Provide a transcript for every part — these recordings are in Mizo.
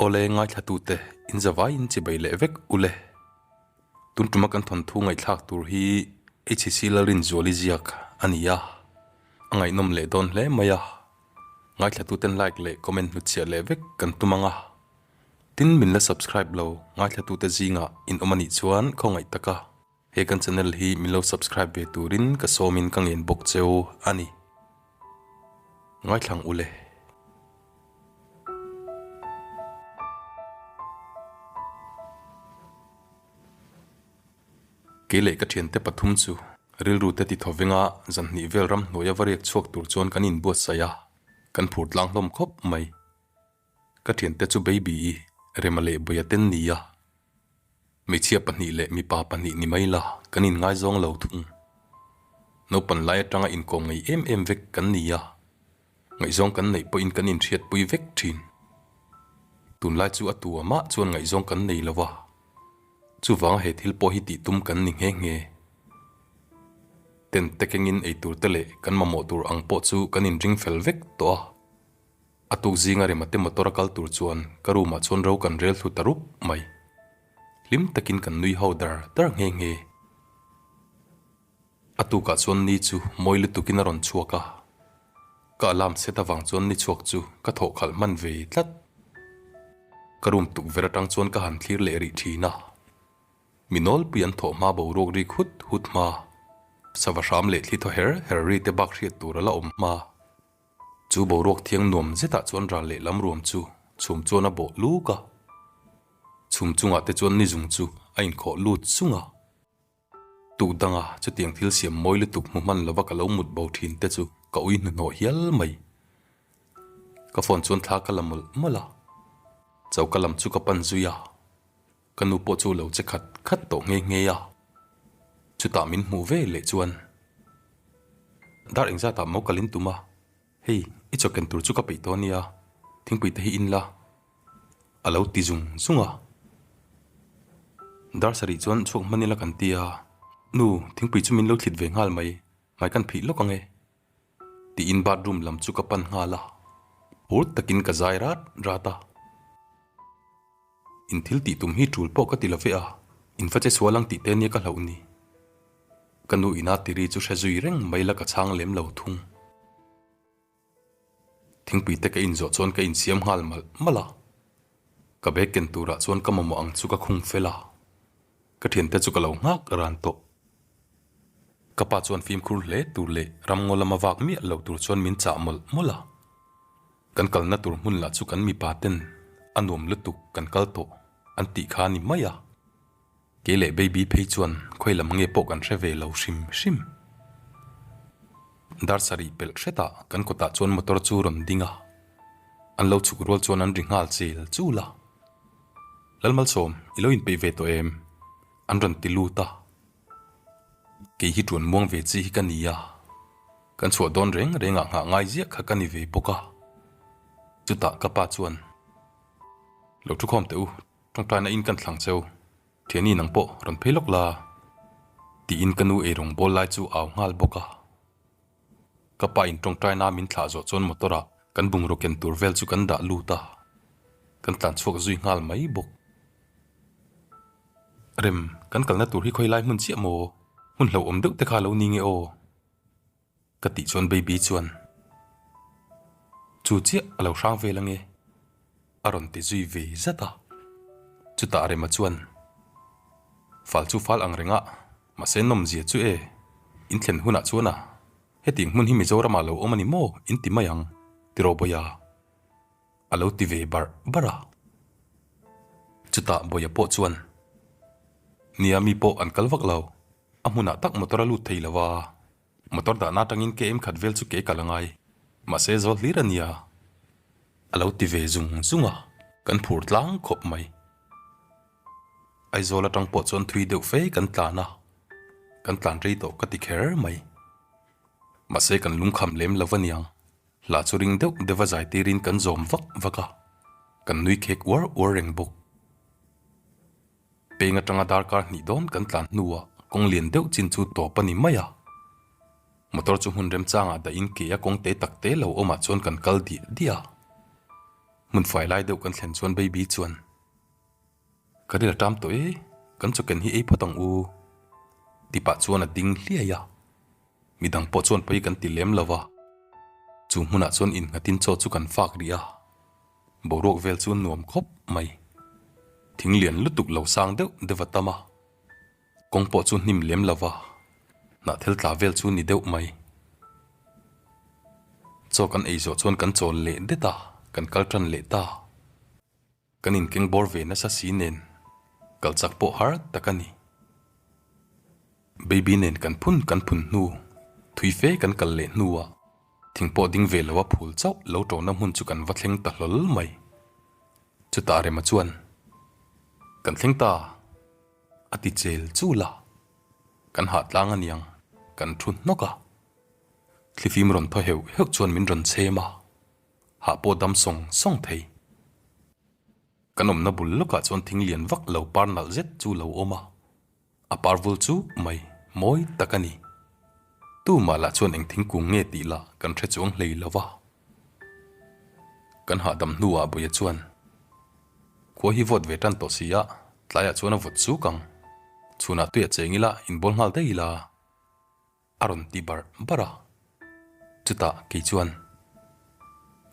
Awle ngaithlatute in zavaiin chibai leh vek ule. Tun tuma kan thawnthu ngaihthlak tur hi HCC Lalrinzuali ziak a ni a, a ngaihnawm leh dawn hle mai a. Ngaithlatuten like leh comment hnutchhiah leh vek kan tum ang a. Tin min la subscribe lo ngaithlatute zingah in awm a nih chuan khawngaih taka he kan channel hi min lo subscribe ve turin ka sawmin ka ngen bawk cheu a ni. Ngaithlang ule. Kei leh ka thiante pathum chu rilru te ti thaw venga zan hnih vel ramhnuaia va riak chhuak tur chuan kan inbuatsaih a, kan phur tlang hlawm khawp mai. Ka thiante chu Baby-i, Rema leh Bawia ten nia. Hmeichhia pahnih leh mipa pahnih ni mai la kan inngaizawng lo thung. Naupan lai atanga inkawm ngei em em vek kan ni a, ngaihzawng kan neih pawhin kan inhriatpui vek thin. Tunlai chu a tu a mah chuan ngaihzawng kan nei lo a, chuvanga he thil pawh hi tih tum kan ni nghe nghe. Tent te kengin eitur te leh kan mamawh tur ang pawh chu kan inring fel vek tawh a. A tuk zinga Remate motor a kal tur chuan ka room ah chuan ro kan rel thlu ta rup mai. Hlim takin kan nui ho dar dar nghe nghe. A tukah chuan ni chu mawi lutukin a rawn chhuak a, ka alarm set avang chuan ni chhuak chu ka thawh khalh hman ve tlat. Ka room tukverh atang chuan ka han thlir leh rih thin a. Mi nawlpui an thawh hma boruak rik hut hut hma, sava hram leh thli thaw her her ri te bak hriat tur a la awm hma. Chu boruak thiang nuam zetah chuan ral leh lam ruam chu chhum chuan a bawh luk a, chhum chungah te chuan ni zung chu a inkhawh lut sung a. Tuk danga chutiang thil siam mawi lutuk hmu hman lova ka lo mut bo thin te chu ka ui hnuhnawh hial mai. Ka phone chuan thla ka la mawlh mawlh a, choka lam chu ka pan zui a, ka nu pawh chu lo che khat khat tawh nghe nghe a. Chutah min hmuh ve leh chuan dar engzatah maw kal in tum a, hei i chaw ken tur chu ka peih tawh ania, thingpui te hi in la a lo ti zung zung a. Dar sarih chuan chhuak hman ila kan ti a, nu thingpui chu min lo thlit ve nghal mai, hmai kan phih lawk ang e tiin bathroom lam chu ka pan nghal a, phur takin ka zai rat rat a. In thil tih tum hi tul pawh ka ti lo ve a, in va che sual ang tih te nia ka hlauh ni. Ka nu ina tiri chu hre zui reng mai la ka chhang lem lo thung. Thingpui te ka inzawh chuan ka insiam nghal malh malh a, ka bag ken turah chuan ka mamawh ang chu ka khung fel a, ka thiante chu ka lo nghak ran tawh. Ka pa chuan fimkhur hle tur leh ramngaw lama vak miah lo tur chuan min chah mawlh mawlh a. Kan kalna tur hmun lah chu kan mipa ten a nuam lutuk kan kal tawh an tih kha a ni mai a. Kei leh Baby phei chuan khawi lam nge pawh kan hre ve lo hrim hrim. Dar sarih pelh hretah kan kawtah chuan motor chu rawn ding a, an lo chhuk rual chuan an ri nghal chel chul a. Lalmalsawm, i lo inpeih ve tawh em? An rawn ti lut a. Kei hi tuan muang ve chi hi ka ni a, kan chhuah dawn reng reng ah nghah ngai ziah kha ka ni ve bawk a. Chutah ka pa chuan, Lo thu khawm teh u, tawngtaina in kan thlang cheu, thiani nang pawh rawn phei lawk la, tiin ka nu eirawng bawl lai chu au nghal bawk a. Ka pa in tawngtaina min thlah zawh chuan motor ah kan bungraw ken tur vel chu kan dah lut a, kan tlan chhuak zui nghal mai bawk. Rem, kan kalna tur hi khawi lai hmun chiah maw? Hmun hlauhawm deuh te kha lo ni nge aw? Ka tih chuan Baby chuan, Chu chiah a lo hrang vel ange, a rawn ti zui ve zat a. Chutah Rema chuan, Fal chu fal ang reng a, mahse nawmzia chu e, in thlen hunah chuan a, hetiang hmun hi Mizoramah lo awm a ni maw in ti mai ang, tiraw Bawia? A lo ti ve barh barh a. Chutah Bawia pawh chuan, Nia mi pawh an kal vak lo, a hmunah tak motor a lut thei lo a, motor dahna atangin KM khat vel chu ke kal a ngai, mahse zawl hlir a nia. A lo ti ve zung zung a, kan phur tlang khawp mai. Aizawl atang pawh chuan thui deuh fe kan tlan a, kan tlan rei tawh ka ti kher mai. Mahse kan lungkham lem lo va niang. Hla chu ring deuh deuh a zai tirin kan zawm vak vak a, kan nui khek uar uar reng bawk. Peng atanga darkar hnih dawn kan tlan hnuah kawng lian deuh chin chu tawp a ni mai a. Motor chu hmun remchangah dahin ke a kawng te tak te lo awmah chuan kan kal diah diah a. Hmun fai lai deuh kan thlen chuan Baby chuan, Ka ril a ṭam tawh e, kan chawken hi ei phawt ang u, ti pah chuan a ding hliai a. Midang pawh chuan pawi kan ti lem lo va, chu hmunah chuan innghatin chaw chu kan fak rih a, boruak vel chu nuam khawp mai. Thing lian lutuk lo sang deuh deuh a tam a, kawng pawh chu hnim lem lo va, hnahthel tla vel chu ni deuh mai. Chaw kan ei zawh chuan kan chawl leh det a, kan kal tan leh ta. Kan inkeng bawr ve nasa si nen kal chak pawh har tak a ni. Baby nen kan phun kan phun hnu, thui fe kan kal leh hnuah thing pawh ding ve lo a phul chauh lo tawhna hmun chu kan va thleng ta hlawl mai. Chutah Rema chuan, Kan thleng ta, a ti chel chul a. Kan hah tlang a niang, kan thu hnawk a. Thlifim rawn thaw heuh heuh chuan min rawn chhem a. Hah pawh dam sawng sawng thei. Kan awmna bul lawkah chuan thing lian vak lo par nalh zet chu lo awm a, a par vul chuk mai, mawi tak a ni. Tumah lah chuan eng thingkung nge tih lah kan hre chuang hlei lo va. Kan hahdam hnuah Buia chuan, Khua hi vawt ve tan tawh si a, tlaiah chuan a vawt chuk ang. Chhunah tuiah cheng ila inbawl nghal daih ila. A rawn ti barh barh a, chutah kei chuan,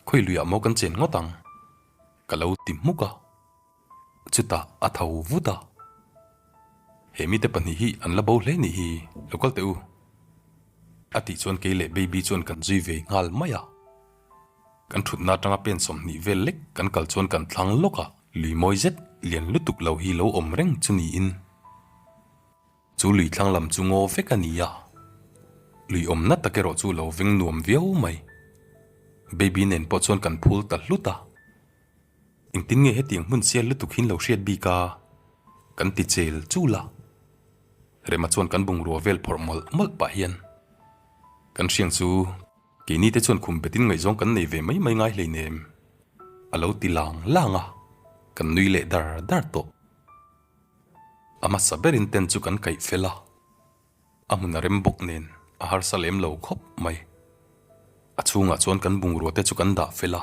Khawi luiah maw kan chen ngawt ang? Ka lo ti hmuk a, chutah a tho vut a, He mite pahnih hi an la bo hle nih hi, lo kal teh u. A tih chuan kei leh Baby chuan kan zui ve nghal mai a. Kan thutna atanga pen 20 vel lek kan kal chuan kan thlang lawk a, lui mawi zet lian lutuk lo hi lo awm reng chu niin. Chu lui thlang lam chu ngaw vek a ni a, lui awmna tak erawh chu lo veng nuam viau mai. Baby nen pawh chuan kan phul ta hlut a, engtin nge hetiang hmun sial lutuk hin lo hriat bik a? Kan ti chel chul a. Rema chuan kan bungrua vel phawrh mawlh mawlh pah hian kan hriang chu keini te chuan khum betin ngaihzawng kan nei ve mai mai ngai hleinem a lo ti lang lang a, kan nui leh dar dar tawh. A hmasa berin tent chu kan kaih fel a, a hmun a rem bawk nen a harsa lem lo khawp mai. A chhungah chuan kan bungrua te chu kan dah fel a,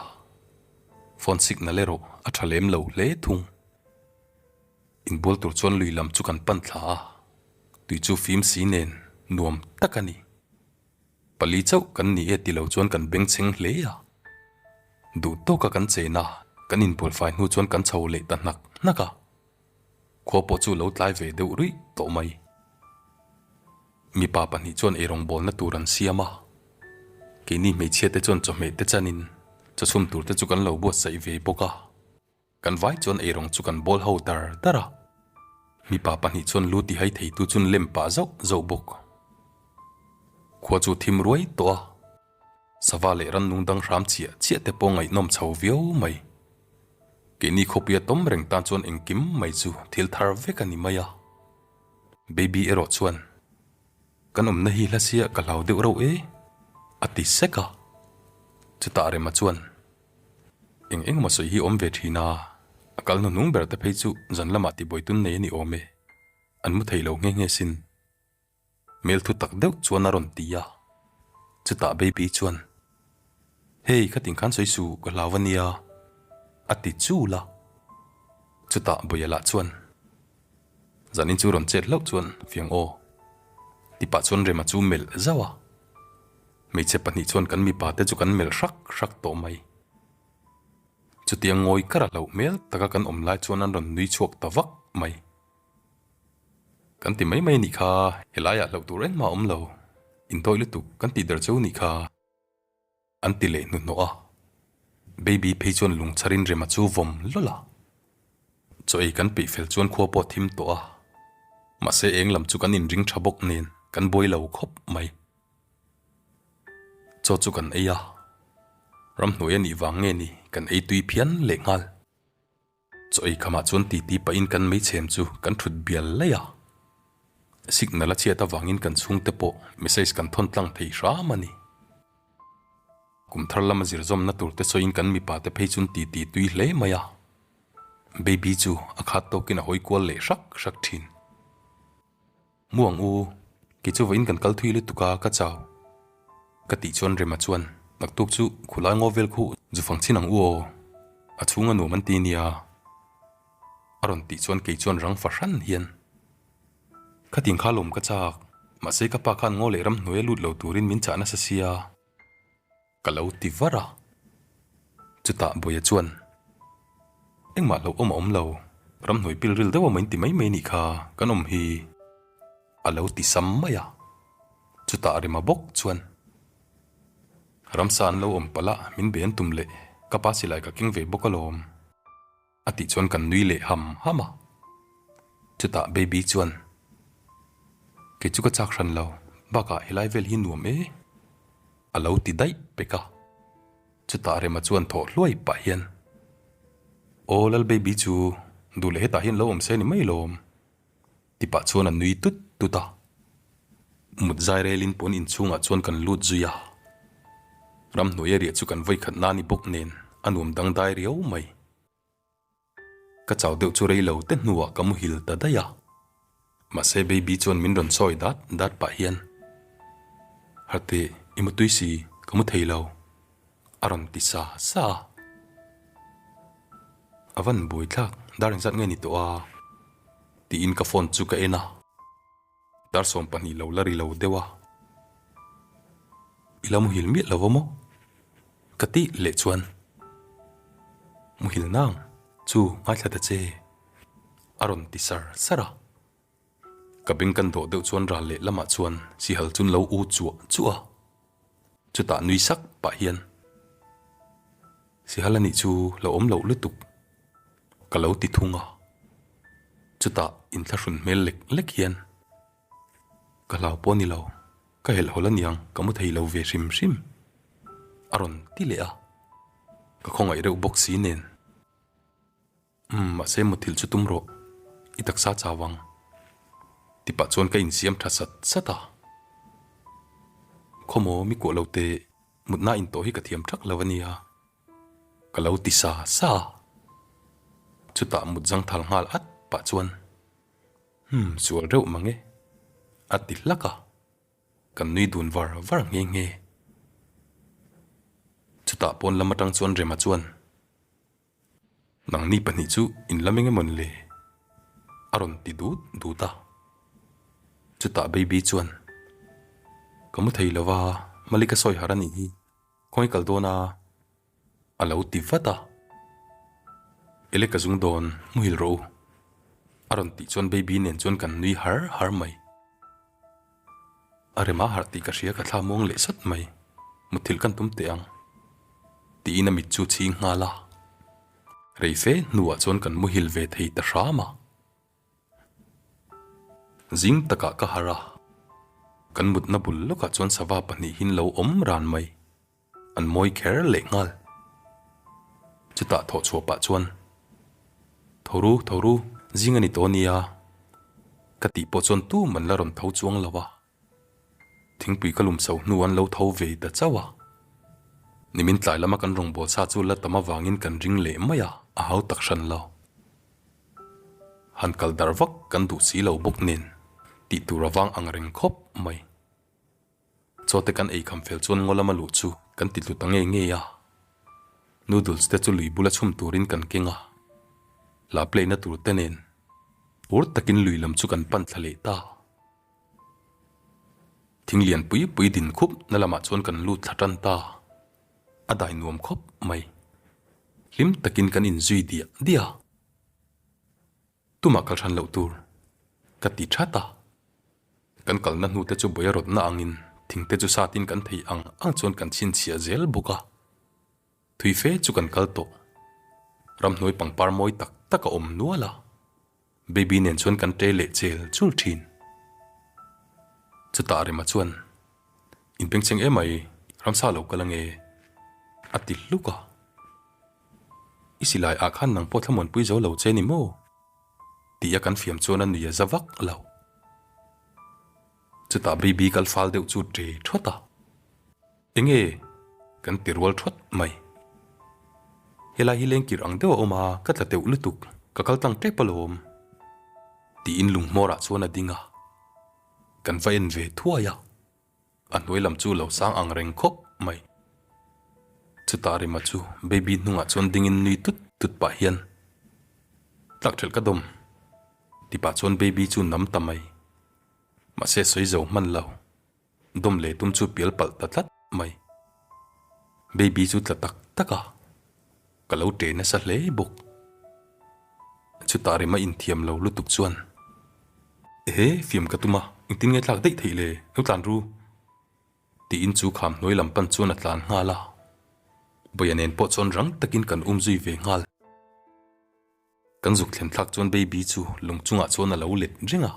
phone signal erawh a tha lem lo hle thung. Inbual tur chuan lui lam chu kan pan thla a, tui chu fim si nen nuam tak a ni. Pali chauh kan ni e ti lo chuan kan bengchheng hle a. Duh tawka kan chen a, kan inbual fai hnu chuan kan chho leh ta hnak hnak a. Khua pawh chu lo tlai ve deuh ruih tawh mai. Mipa pahnih chuan eirawngbawlna tur an siam a. Keini hmeichhia te chuan chawhmeh te chanin chawchhum tur te chu kan lo buatsaih ve bawk a. Kan vai chuan eirawng chu kan bawl ho dar dar a. Mipa pahnih chuan lu tihai theitu chun lem pah zauh zauh bawk. Khua chu thim ruai tawh a. Sava leh rannung dang hram chiah chiah te pawh ngaihnawm chho viau mai. Keini khawpuia tawm reng tan chuan engkim mai chu thil thar vek a ni mai a. Baby erawh chuan, Kan awmna hi hla sia ka hlau deuh reuh e, a ti sek a. Chutah Rema chuan, Eng eng emaw sawi hi awm ve thin a, a kal hnuhnung ber te phei chu zan lamah tibuaitun nei a ni awm e, an mu thei lo nghe nghe sin. Hmel thu tak deuh chuan a rawn ti a, chutah Baby chuan, Hey, khatin khan sawi suh, ka hlau a nia, a ti chul a. Chutah Bawia lah chuan, Zanin chu rawn chet hlauh chuan fiang aw, ti pah chuan Rema chu melh zauh a. Hmeichhe pahnih chuan kan mipa te chu kan melh hrak hrak tawh mai. Chutiang ngawi kar a hlauh hmel taka kan awm lai chuan an rawn nui chhuak ta vak mai. Kan ti mai mai a nih kha, helaiah hlauh tur engmah a awm lo, intawi lutuk kan tih der cheu nih kha, an ti leh hnuhnawh a. Baby phei chuan lungchharin Rema chu vawm lawlh a. Chaw ei kan peih fel chuan khua pawh a thim tawh a, mahse eng lam chu kan inring tha bawk nen kan buai lo khawp mai. Chaw chu kan ei a, ramhnuai a nih vang nge ni kan ei tui phian lehnghal. Chaw ei khamah chuan titi pahin kan meichhem chu kan thut bial laih a. Signal a chhiat avangin kan chhungte pawh message kan thawn tlang thei hram a ni. Kum thar lama zirzawmna turte sawiin kan mipa te phei chuan titi tui hle mai a. Baby chu a khat tawkin a hawi kual leh hrak hrak thin. Mu ang u, kei chu vawiin kan kal thui lutuk a, ka chau. Ka tih chuan Rema chuan, Naktuk chu khulai ngaw vel khu zu fang chhin ang u aw. A chhung a nuam an ti nia. A rawn tih chuan kei chuan rang fahran hian, Khatin kha lawm ka chak, mahse ka pa khan ngaw leh ramhnuai a lut lo turin min chah nasa sia. Ka lo ti var a. Chutah Bawia chuan, Engmah hlauh awm a awm lo, ramhnuai pil ril deuh a main ti mai mai nih kha kan awm hi. A lo ti sam mai a. Chutah Rema bawk chuan, Ramsa an lo awm palh a, min be an tum leh, ka pa silai ka keng ve bawk alawm. A tih chuan kan nui leh ham ham a. Chutah Baby chuan, Kei chu ka chak hran lo, bakah helai vel hi nuam e. A lo ti daih pek a. Chutah Rema chuan thawh hluai pah hian, Aw Lal Baby chu duh leh hetah hian lo awm se ni mai lawm. Ti pah chuan a nui tut tut a. Mut zai relin pawn inchhungah chuan kan lut zui a. Ramhnuai a riah chu kan vawikhat na ni bawk nen a nuam dangdai riau mai. Ka chau deuh chu rei lo te hnuah ka muhil ta daih a. Mahse baby chuan min rawn sawi dat dat pah hian, Harte, i mutui si, ka mu thei lo, a rawn ti sa sa a. A van buaithlak, dar engzat nge ni tawh a? Tiin ka phone chu ka en a. Dar 20 lo la ri lo deuh a. I la muhil miah lo va maw? Ka tih leh chuan muhil nang chu ngaithla ta che a rawn ti sar sar a. Ka beng kan dawh deuh chuan ral leh lamah chuan sihal chun lo u chuah chuah a. Chutah nui sak pah hian Sihal anih chu lo awm loh lutuk ka lo ti thung a. Chutah inthlahrun hmel lek lek hian ka hlau pawh ni lo, ka helh hawl aniang ka mu thei lo ve hrim hrim a rawn ti leh a. Ka khawngaih reuh bawk si nen. Umm, mahse muthilh chu tum rawh, i taksa chau ang. Ti pah chuan ka insiam tha sat sat a. Khawmaw mi kuah lo teh, mutna intawh hi ka thiam thak lo a nia. Ka lo ti sa sa a. Chutah mut zangthal nghal at pah chuan, Umm, sual reuh mang e, a ti hlak a. Kan nui dun var var nghe nghe. Chutah pawn lam atang chuan Rema chuan, Nangni pahnih chu in lam eng emawn le? A rawn ti dut dut a. Chutah Baby chuan, Ka mu thei lo va, Mali ka sawi harh a nih hi, khawnge kal dawn a? A lo ti vat a. Ele ka zung dawn, muhil rawh u. A rawn tih chuan Baby nen chuan kan nui har har mai. A rem a harh tih ka hria ka thla muang leh sat mai, mutthilh kan tum teh ang tiin a mit chu chhing nghal a, rei fe hnuah chuan kan muhil ve thei ta hram a. Zing takah ka harh a, kan mutna bul lawkah chuan sava pahnihin lo awm ran mai. An mawi kher leh nghal. Chutah thawh chhuah pah chuan, Tho ru, tho ru, zing a ni tawh nia, ka tih pawh chuan tum an la rawn tho chuang lo a. Thingpui ka lum chho hnu an lo tho ve ta chauh a. Nimin tlai lama kan rawngbâwl sa chu la tam avangin kan ring leh mai a, a hau tak hran lo. Han kal darh vak kan duh si lo bawk nen, tih tur avang ang reng khawp mai. Chaw te kan ei kham fel chuan ngaw lama luh chu kan ti tlu ta ngei ngei a. Noodles te chu lui bula chhum turin kan keng a, la play na tur te nen phur takin lui lam chu kan pan thla leh ta. Thing lian pui pui din khup na lamah chuan kan lut thla tan ta. A dai nuam khawp mai. Hlim takin kan inzui diah diah a. Tumah kal hran loh tur ka ti that a. Kan kalna hnute chu buai a rawtna angin thingte chu satin kan thei ang ang chuan kan chhinchhiah zel bawk a. Thui fe chu kan kal tawh. Ramhnuai pangpar mawi tak tak a awm nual a. Baby nen chuan kan ṭe leh chel chul ṭhin. Chutah Rema chuan, Inpengcheng emai, ramsa lo kal ange, a ti hluk a. I silai ah khan nang pawh thlamuanpui zo lo che ni maw? Tih a kan fiam chuan a nui a za vak lo. Chutah baby kal fal deuh chu ṭe ṭhawt a. Enge? Kan ti rual ṭhawt mai. Helai hi lengkir ang deuh a awm a, ka tla teuh lutuk, ka kal tlang ṭep alawm. Tiin lunghmawrah chuan a ding a. Kan va en ve thuai a. A hnuai lam chu lo sang ang reng khawp mai. Chutah Rima chu baby hnungah chuan dingin nui tut Tut pah hian tlak ṭhelh ka dawm ti pah chuan baby chu nam ta mai. Mahse sawi zo hman lo. Dawm leh tum chu pial palh ta tlat mai. Baby chu tla tak tak a, ka lo ṭe nasa hle bawk. Chutah rem a inthiam lo lutuk chuan, Ehe, fiam ka tum a, engtin nge tlak daih theih le, lo tlan ru. Tiin chu kham hnuai lam pan chuan a tlan nghal a, Bawia nen pawh chuan rang takin kan um zui ve nghal. Kan zuk thlen thlak chuan Baby chu lung chungah chuan a lo let reng a,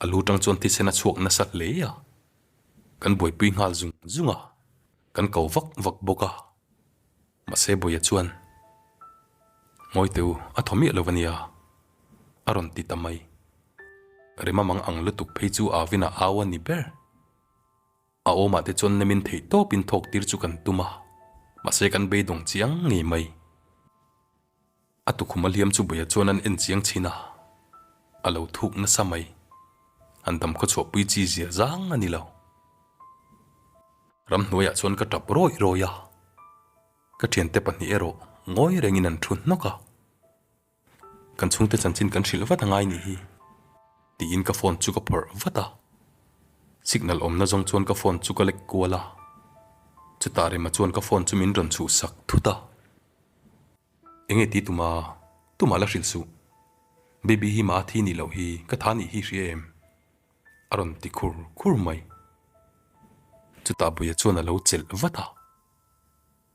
a lu tang chuan thisen a chhuak nasa hle a, kan buaipui nghal zung zung a, kan ko vak vak bawk a, mahse Bawia chuan, Ngawi teh u, a thaw miah lo a nia, a rawn ti ta mai. Rema mang ang lutuk phei chu Avin a au a ni ber. A awmah te chuan nemin theih tawpin thawk tir chu kan tum a, mahse kan beidawng chiang ngei mai. A tukhum a hliam chu Bawia chuan an en chiang chhin a, a lo thuk nasa mai. An dam khawchhuahpui chi zia zang a ni lo. Ramhnuaiah chuan ka tap rawih rawih a, ka thiante pahnih erawh ngawi rengin an thu hnawk a. Kan chhungte chanchin kan hrilh vat a ngai nih hi, tiin ka phone chu ka phawrh vat a. Signal awmna zawng chuan ka phone chu ka lek kual a, chutah Rema chuan ka phone chu min rawn chhuhsak thut a. Enge ti tuma, tumah la hrilh suh. Baby hi mah a thi nih loh hi, ka tha nih hi hria em? A rawn ti khur khur mai. Chutah Buia chuan a lo chelh vat a.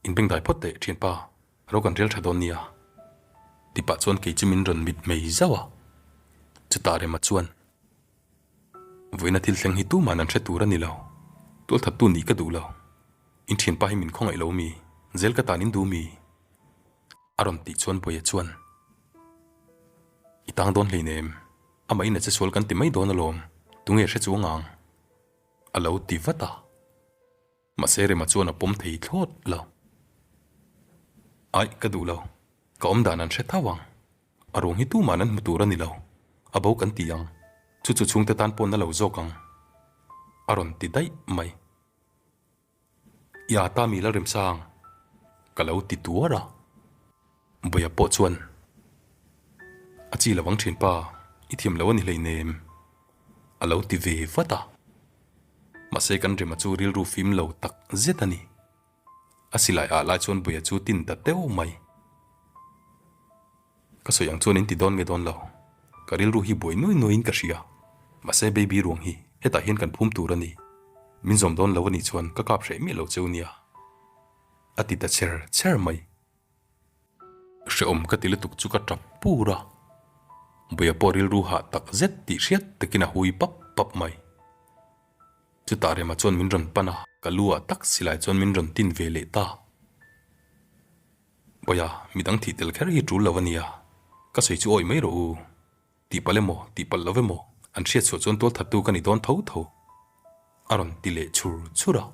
Inbengdai phawt teh thianpa, ro kan rel tha dawn nia. Ti pah chuan kei chu min rawn mit mei zauh a. Chutah Rema chuan, Vawiina thil thleng hi tuman an hre tur a ni lo. Tualthattu nih ka duh lo. In thianpa hi min khawngaih lo mi? Zel ka tan in duh mi? A rawn tih chuan Bawia chuan, I tang dawn hleinem, amah in a che sual kan ti mai dawn alawm, tunge hre chuang ang? A lo ti vat a. Mahse Rema chuan a pawm thei thlawt lo. Aih, ka duh lo. Ka awm dan an hre tho ang. A ruang hi tuman an hmu tur a ni lo. A bo kan ti ang. Chu chu chhungte tan pawn a lo zawk ang. A rawn ti daih mai. I ata mi Lalremsang, ka lo ti tuar a. Bawia pawh chuan, A chi lo ang thinpa, i thiam lo a ni hleinem, a lo ti ve vat a. Mahse kan Rema chu rilru fim lo tak zet a ni. A silai ah lai chuan Bawia chu tin ta teuh mai. Ka sawi ang chuan in ti dawn nge dawn lo, ka rilru hi buai nuai nuaiin ka hria. Mahse baby ruang hi hetah hian kan phum tur a ni. Min zawm dawn lo a nih chuan ka kap hreh miah lo cheu nia, a ti ta cher cher mai. Hrehawm ka ti lutuk chu ka tap pur a, Bawia pawh rilru hah tak zet tih hriat takin a hui pap pap mai. Chutah Rema chuan min rawn pan a, ka lu ah tak silai chuan min rawn tin ve leh ta. Bawia, midang thih tel kher hi tul lo a nia, ka sawi chu awih mai rawh u. Tihpalh emaw, tihpalh lo emaw, an hriat chhuah chuan tualthattu ka ni dawn tho tho, a rawn ti leh chhur chhur a.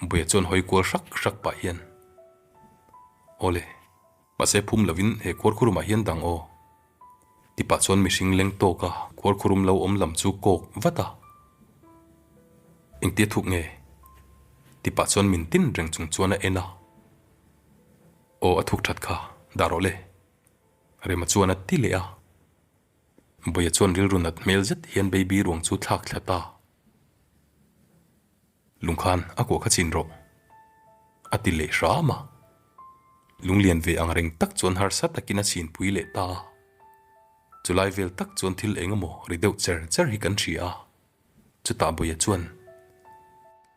Buia chuan hawi kual hrak hrak pah hian, Awle, mahse phum lovin he khuarkhurumah hian dang aw. Ti pah chuan mihring leng tawka khuarkhurum lo awm lam chu kawk vat a. Engtia thuk nge? Ti pah chuan min tin reng chung chuan a en a. Aw a thuk that kha, dah rawh le. Rema chuan a ti leh a. Buia chuan rilru nat hmel zet hian baby ruang chu thlak thla ta. Lungkhan a kuah kha chin rawh, a ti leh hram a. Lunglian ve ang reng tak chuan harsa takin a chinpui leh ta a. Chulai vel tak chuan thil eng emaw ri deuh cher cher hi kan hria a. Chutah Bawia chuan,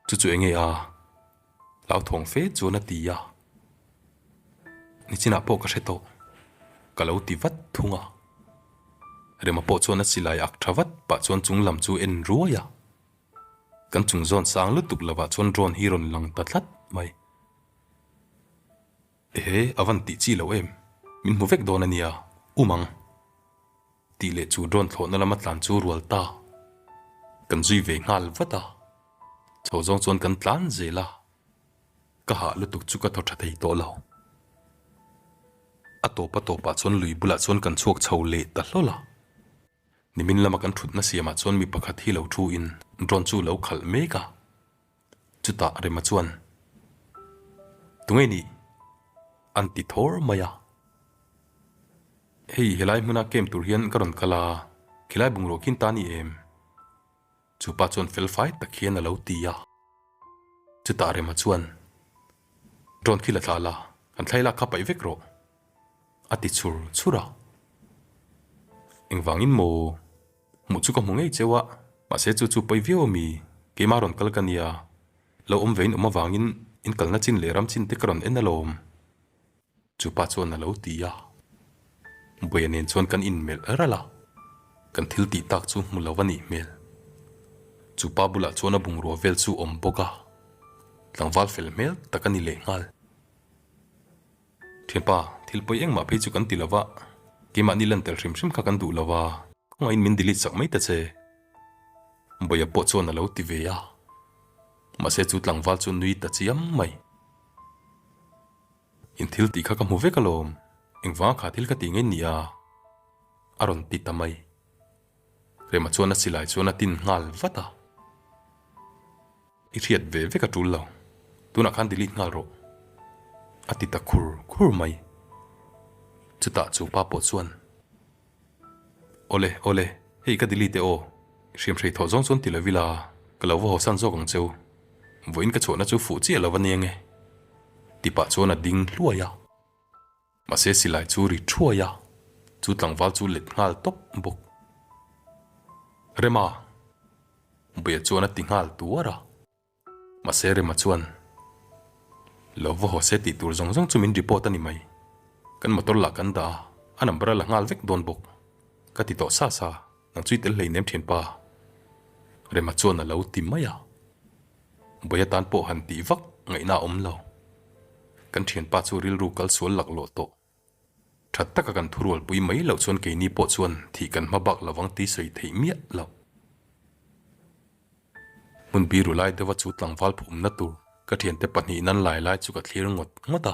Chu chu enge a? Hlauthawng fe chuan a ti a. Nichinah pawh ka hre tawh, ka lo ti vat thung a. Rema pawh chuan a silai ak tha vat pah chuan chung lam chu en ruai a. Kan chung zawn sang lutuk lovah chuan drone hi rawn lang ta tlat mai. Ehe, a van tih chi lo em? Min hmu vek dawn a nia, um ang. Tih leh chu drone thlawhna lama tlan chu rual ta. Kan zui ve nghal vat a, chho zawng chuan kan tlan zel a, ka hah lutuk chu ka thaw tha thei tawh lo. A tawp a tawpah chuan lui bulah chuan kan chhuak chho leh ta hlawl a. Nimin lama kan thutna siamah chuan mi pakhat hi lo thu in drone chu lo khalh mek a, chutah Rema chuan, Tunge nih? An ti thawr mai a. Hei helai hmuna camp tur hian ka rawn kal a, khilai bungraw khin ta ni em? Chupa chuan fel fai tak hian a lo ti a. Chutah Rema chuan, Drone khi la thla la, kan thlai lak kha paih vek rawh, a ti chhur chhur a. Engvangin maw? Hmuh chu ka hmu ngei cheu a, mahse chu chu pawi viau a mi, keimah rawn kal ka nia, lo awm ve in awm avangin in kalna chin leh ram chin te ka rawn en alawm. Chupa chuan a lo ti a, Buaia nen chuan kan inmelh ralh a, kan thil tih tak chu hmu lo a nih hmel. Chupa bulah chuan a bungrua vel chu awm bawk a, tlangval fel hmel tak a ni lehnghal. Thianpa, thil pawi engmah phei chu kan ti lo va, keimahni lan tel hrim hrim kha kan duh lo va, khawngahin min delete sak mai ta che. Bawia pawh chuan a lo ti ve a, mahse chu tlangval chu nui ta chiam mai. In thil tih kha ka hmu vek alawm, engvanga kha thil ka tih ngei nia? A rawn ti ta mai. Rema chuan a silai chuan a tin nghal vat a. I hriat ve vek a tul lo, tunah khan delete nghal rawh, a ti ta khur khur mai. Chutah chu pa pawh chuan, Awle, awle, hei ka delete e aw, hriamhrei thawh zawng chuan ti lo ila, ka lo va hawsan zawk ang cheu, vawiin ka chhuahna chu fuh chiah lo a nia nge, ti pah chuan a ding hluai a. Mahse silai chu ri thuai a, chu tlangval chu let nghal tawp bawk. Rema! Buia chuan a ti nghal tuar a. Mahse Rema chuan, Lo va haw se tih tur zawng zawng chu min report a ni mai. Kan motor lah kan dah a, a number a la nghal vek dawn bawk. Ka ti tawh sa sa, nang chu i tel hleinem thianpa. Rema chuan a lo ti mai a. Buai atan pawh han tih vak ngaihna a awm lo. Kan thianpa chu rilru kal sual laklawh tawh. Tha taka kan thurualpui mai loh chuan keini pawh chuan thih kan hma bak lovang tih sawi theih miah lo. Hmun biru lai deuha chu tlangval phumna tur ka thiante pahnihin an lai lai chu ka thlir ngawt ngawt a.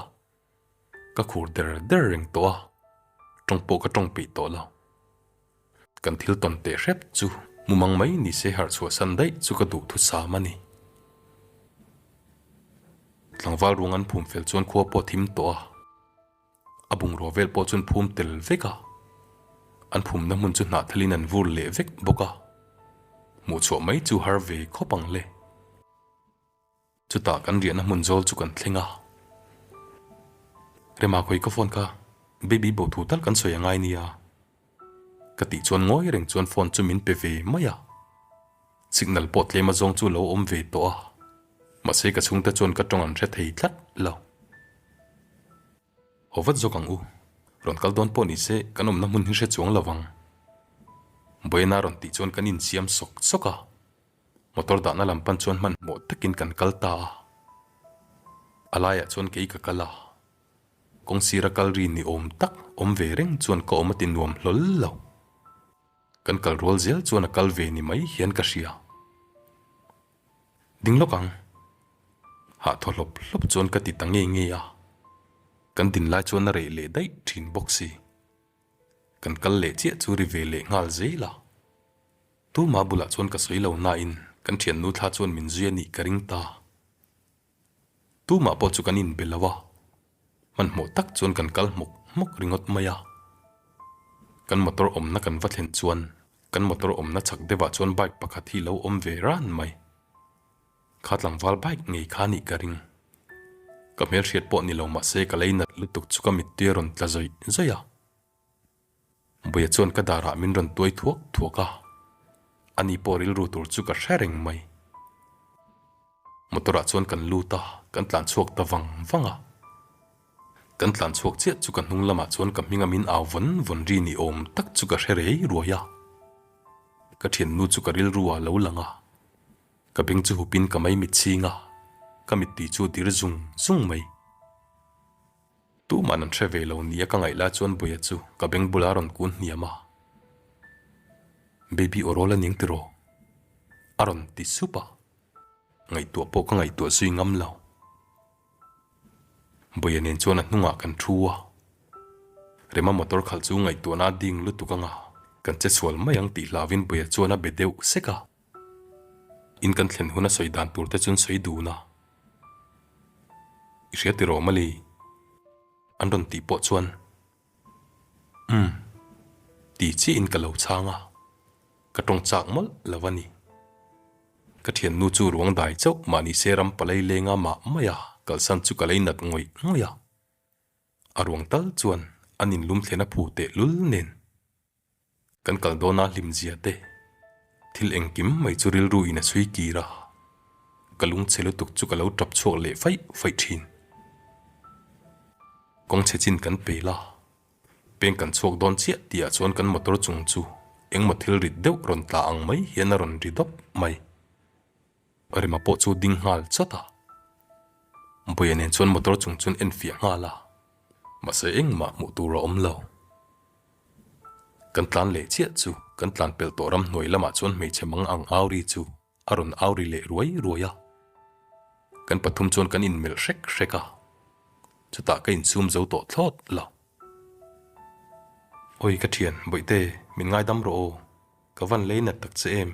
Ka khur der der reng tawh a, tawng pawh ka tawng peih tawh lo. Kan thil tawn teh hrep chu mumang mai ni se harh chhuah san daih chu ka duh thusam a ni. Tlangval ruang an phum fel chuan khua pawh thim tawh a, a bungrua vel pawh chuan phum tel vek a, an phumna hmun chu hnahthelin an vur leh vek bawk a, hmuh chhuah mai chu har ve khawp ang le. Chutah kan riahna hmun zawl chu kan thleng a. Rema khawi ka phone kha baby bo thu tal kan sawi a ngai nia. Ka tih chuan ngawi reng chuan phone chu min pe ve mai a. Signal pawh tlem azawng chu lo awm ve tawh a. Mahse ka chhungte chuan ka tawng an hre thei tlat lo. Haw vat zawk ang u. Rawn kal dawn pawh ni se kan awmna hmun hi hre chuang lo vang. Buaina rawn tih chuan kan insiam sawk sawk a. Motor dahna lam pan chuan hmanhmawh takin kan kal ta a. A laiah chuan kei ka kal a. Kawng sira kal ri ni awm tak awm ve reng chuan ka awm a ti nuam hlawl lo. Kan kal rual zel chuan a kal ve ni mai hian ka hria. Ding lawk ang. Hah thaw hlawp hlawp chuan ka ti ta ngei ngei a. Kan din lai chuan a reh leh daih thin bawk si. Kan kal leh chiah chu ri ve leh nghal zel a. Tuma bulah chuan ka sawi lo nain kan thiannu thla chuan min zui a nih ka ring ta. Tumah pawh chu kan inbe lo a, hmanhmawh tak chuan kan kal hmawk hmawk ringawt mai a. Kan motor awmna kan va thlen chuan kan motor awmna chhak deuhah chuan bike pakhat hi lo awm ve ran mai. Kha tlangval bike ngei kha nih ka ring. Ka hmelhriat pawh ni lo mahse ka lei nat lutuk chu ka mittui a rawn tla zawih zawih a. Buia chuan ka darah min rawn tuai thuak thuak a, ani pawh rilru tur chu ka hre reng mai. Motor ah chuan kan lut a, kan tlan chhuak ta vang vang a. Kan tlan chhuak chiah chu ka hnung lamah chuan ka hminga min au vawn vawn ri ni awm tak chu ka hre rei ruai a. Ka thiannu chu ka rilru ah lo lang a, ka beng chu hupin ka mai mitchhing a, ka mittui chu dir zung zung mai. Tuman an hre ve lo nia ka ngaih lai chuan Buia chu ka beng bula rawn kun hniam a. Baby aw rawl a ning tiraw? A rawn ti sup a. Ngaihtuah pawh ka ngaihtuah zui ngam lo. Buia nen chuan a hnungah kan thu a. Rema motor khalh chu ngaihtuahna a ding lutuk anga kan che sual mai ang tih hlauhin Buia chuan a be deuh sek a. In kan thlen hun a sawi dan tur te chuan sawi dun a. I hria tiraw Mali? An rawn tih pawh chuan, Umm, ti chiahin ka lo chhang a, ka tawng chak mawlh lo a ni. Ka thiannu chu ruang dai chauh mahni se ram palai lenga mah mai a, kalsan chu ka lei nat ngawih ngawih a. A ruang tal chuan an inlum thlen a phu teh lul nen. Kan kal dawna hlimzia te, thil engkim mai chu rilru in a chhui kir a, ka lungchhe lutuk chu ka lo tap chhuak leh faih faih thin. Kawngchhe chin kan pel a, peng kan chhuak dawn chiah tihah chuan kan motor chung chu engmaw thil rit deuh rawn tla ang mai hian a rawn ri dawp mai. Rema pawh chu ding nghal chawt a, Bawiha nen chuan motor chung chuan en fiah nghal a, mahse engmah hmuh tur a awm lo. Kan tlan leh chiah chu kan tlan pelh tawh ramhnuai lamah chuan hmeichhe mang ang au ri chu a rawn au ri leh ruai ruai a. Kan pathum chuan kan inmelh hrek hrek a, chutah ka insum zo tawh thlawt lo. Awi ka thian, Bawihte, min ngaidam rawh aw, ka van lei nat tak che em?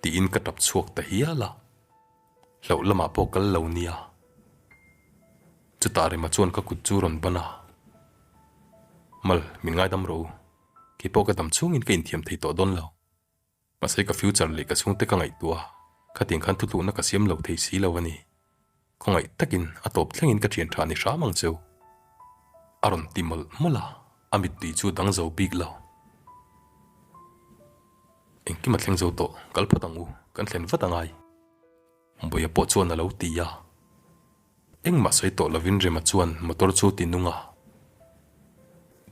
Tiin ka tap chhuak ta hial a, hlauh lamah pawh kal lo nia. Chutah Rema chuan ka kut chu rawn ban a, Mal, min ngaidam rawh u. Kei pawh ka dam chhungin ka inthiam thei tawh dawn lo. Mahse ka future leh ka chhungte ka ngaihtuah a, khatiang khan thutluhna ka siam lo thei si lo a ni. Khawngaih takin a tawp thlengin ka thian tha ni hram ang cheu. A rawn ti mawlh mawlh a, a mittui chu dang zo bik lo. Engkim a thleng zo tawh, kal phawt ang u, kan thlen vat a ngai. Bawiha pawh chuan a lo ti a. Engmah sawi tawh lovin Rema chuan motor chu ti nung a.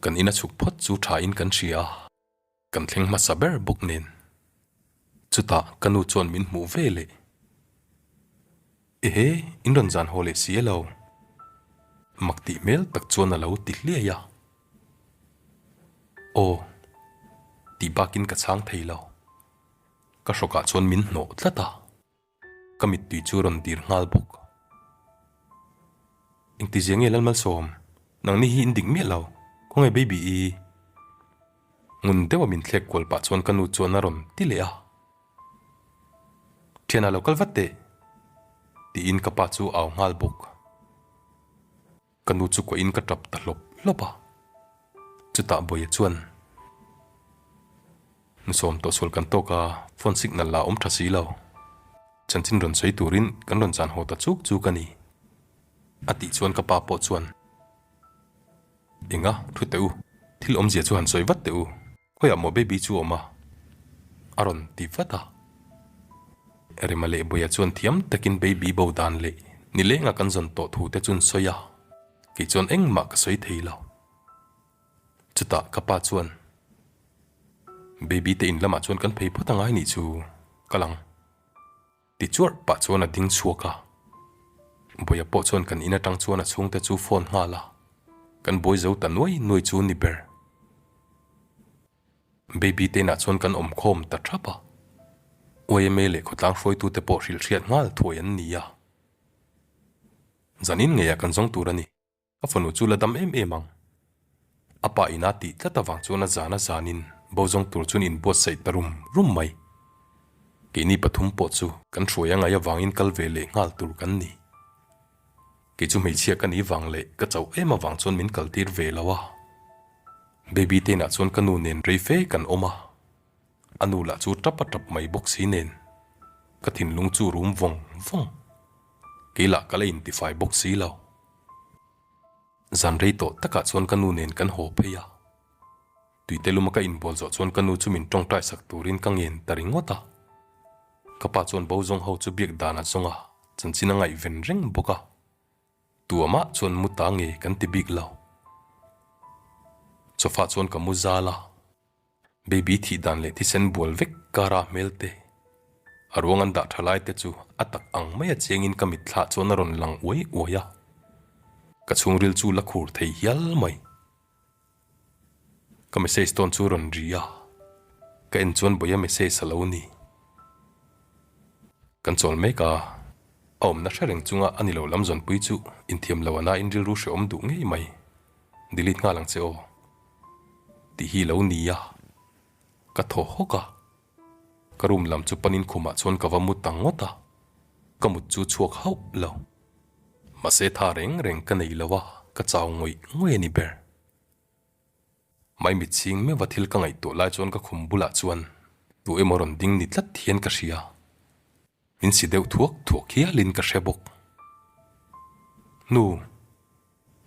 Kan ina chhuk phawt chu tha in kan hria a. Kan thleng hmasa ber bawk nen. Chutah ka nu chuan min hmuh ve leh. Ehe, in rawn zan haw leh si a lo. Mak tih hmel tak chuan a lo ti hliai a. Aw, tih bakin ka chhang thei lo. Ka hrawkah chuan min hnawh tlat a. Ka mittui chu rawn dir nghal bawk. Engtizia nge Lalmalsawm, nangni hi in dik miah lo, khawnge baby i? Ngun deuha min thlek kual pah chuan ka nu chuan a rawn ti leh a. Thianah lo kal vat teh, tiin ka pa chu au nghal bawk. Ka nu chu kuahin ka tap ta hlawp hlawp a. Chutah Bawiha chuan, Nusawm tawhsual kan tawk a, phone signal la awm tha si lo. Chanchin rawn sawi turin kan rawn chan haw ta chuk chuk a ni. A tih chuan ka pa pawh chuan, Enga, thu teh u, thil awmzia chu han sawi vat teh u. Khawiah maw baby chu awm a? A rawn ti vat a. Rema leh Bawiha chuan thiam takin baby bo dan leh nilenga kan zawn tawh thu te chuan sawi a, kei chuan engmah ka sawi thei lo. Chutah ka pa chuan, Baby te in lamah chuan kan phei phawt angai nih chu, ka lang. Ti chuarh pah chuan a ding chhuak a. Bawiha pawh chuan kan in atang chuan a chhungte chu phone nghal a, kan buai zo ta nuai nuai chu ni ber. Baby te inah chuan kan awm khawm ta thap a. YMA leh khawtlang hruaitute pawh hrilh hriat nghal thuai an ni a. Zanin ngeiah kan zawng tur a ni. Ka fanu chu la dam em em ang. A pa ina tih tlat avang chuan a zan a zanin bo zawng tur chuan inbuatsaih ta rum rum mai. Keini pathum pawh chu kan hruai a ngaih avangin kal ve leh nghal tur kan ni. Kei chu hmeichhia ka nih vang leh ka chauh em avang chuan min kaltir ve lo a. Baby te inah chuan ka nu nen rei fe kan awm a. A nu lah chu tap a tap mai bawk si nen ka thinlung chu rum vawng vawng. Kei lah ka la intifai bawk si lo. Zan rei tawh takah chuan ka nu nen kan haw phei a. Tuite luma ka inbual zawh chuan ka nu chu min tawngtai sak turin ka ngen ta ringawt a. Ka pa chuan bo zawng ho chu biak dan a zawng a, chanchin a ngaihven reng bawk a. Tuamah chuan mu ta nge kan ti bik lo. Sofa chuan ka mu zal a. Baby thih dan leh thisen bual vek kara hmel te, a ruang an dah tha lai te chu a tak ang mai a chiangin ka mitthlah chuan a rawn lang uai uai a, ka chhungril chu la khur thei hial mai. Ka message tawn chu rawn ri a, ka en chuan Bawiha message a lo ni. Kan chawl mek a, a awmna hre reng chunga a ni lo lam zawnpui chu inthiam lo a nain rilru hrehawm duh ngei mai. Delete nghal ang che aw. Tih hi lo ni a, ka thaw hawk a, ka room lam chu panin khumah chuan ka va mu ta ngawt a, ka mut chu chhuak hauh lo. Mahse tha reng reng ka nei lo a. Ka chau ngawih ngawih a ni ber. Maimit chhing meuha thil ka ngaihtuah lai chuan ka khum bulah chuan tu emaw rawn ding ni tlat hian ka hria. Min si deuh thuak thuak hialin ka hre bawk. Nu,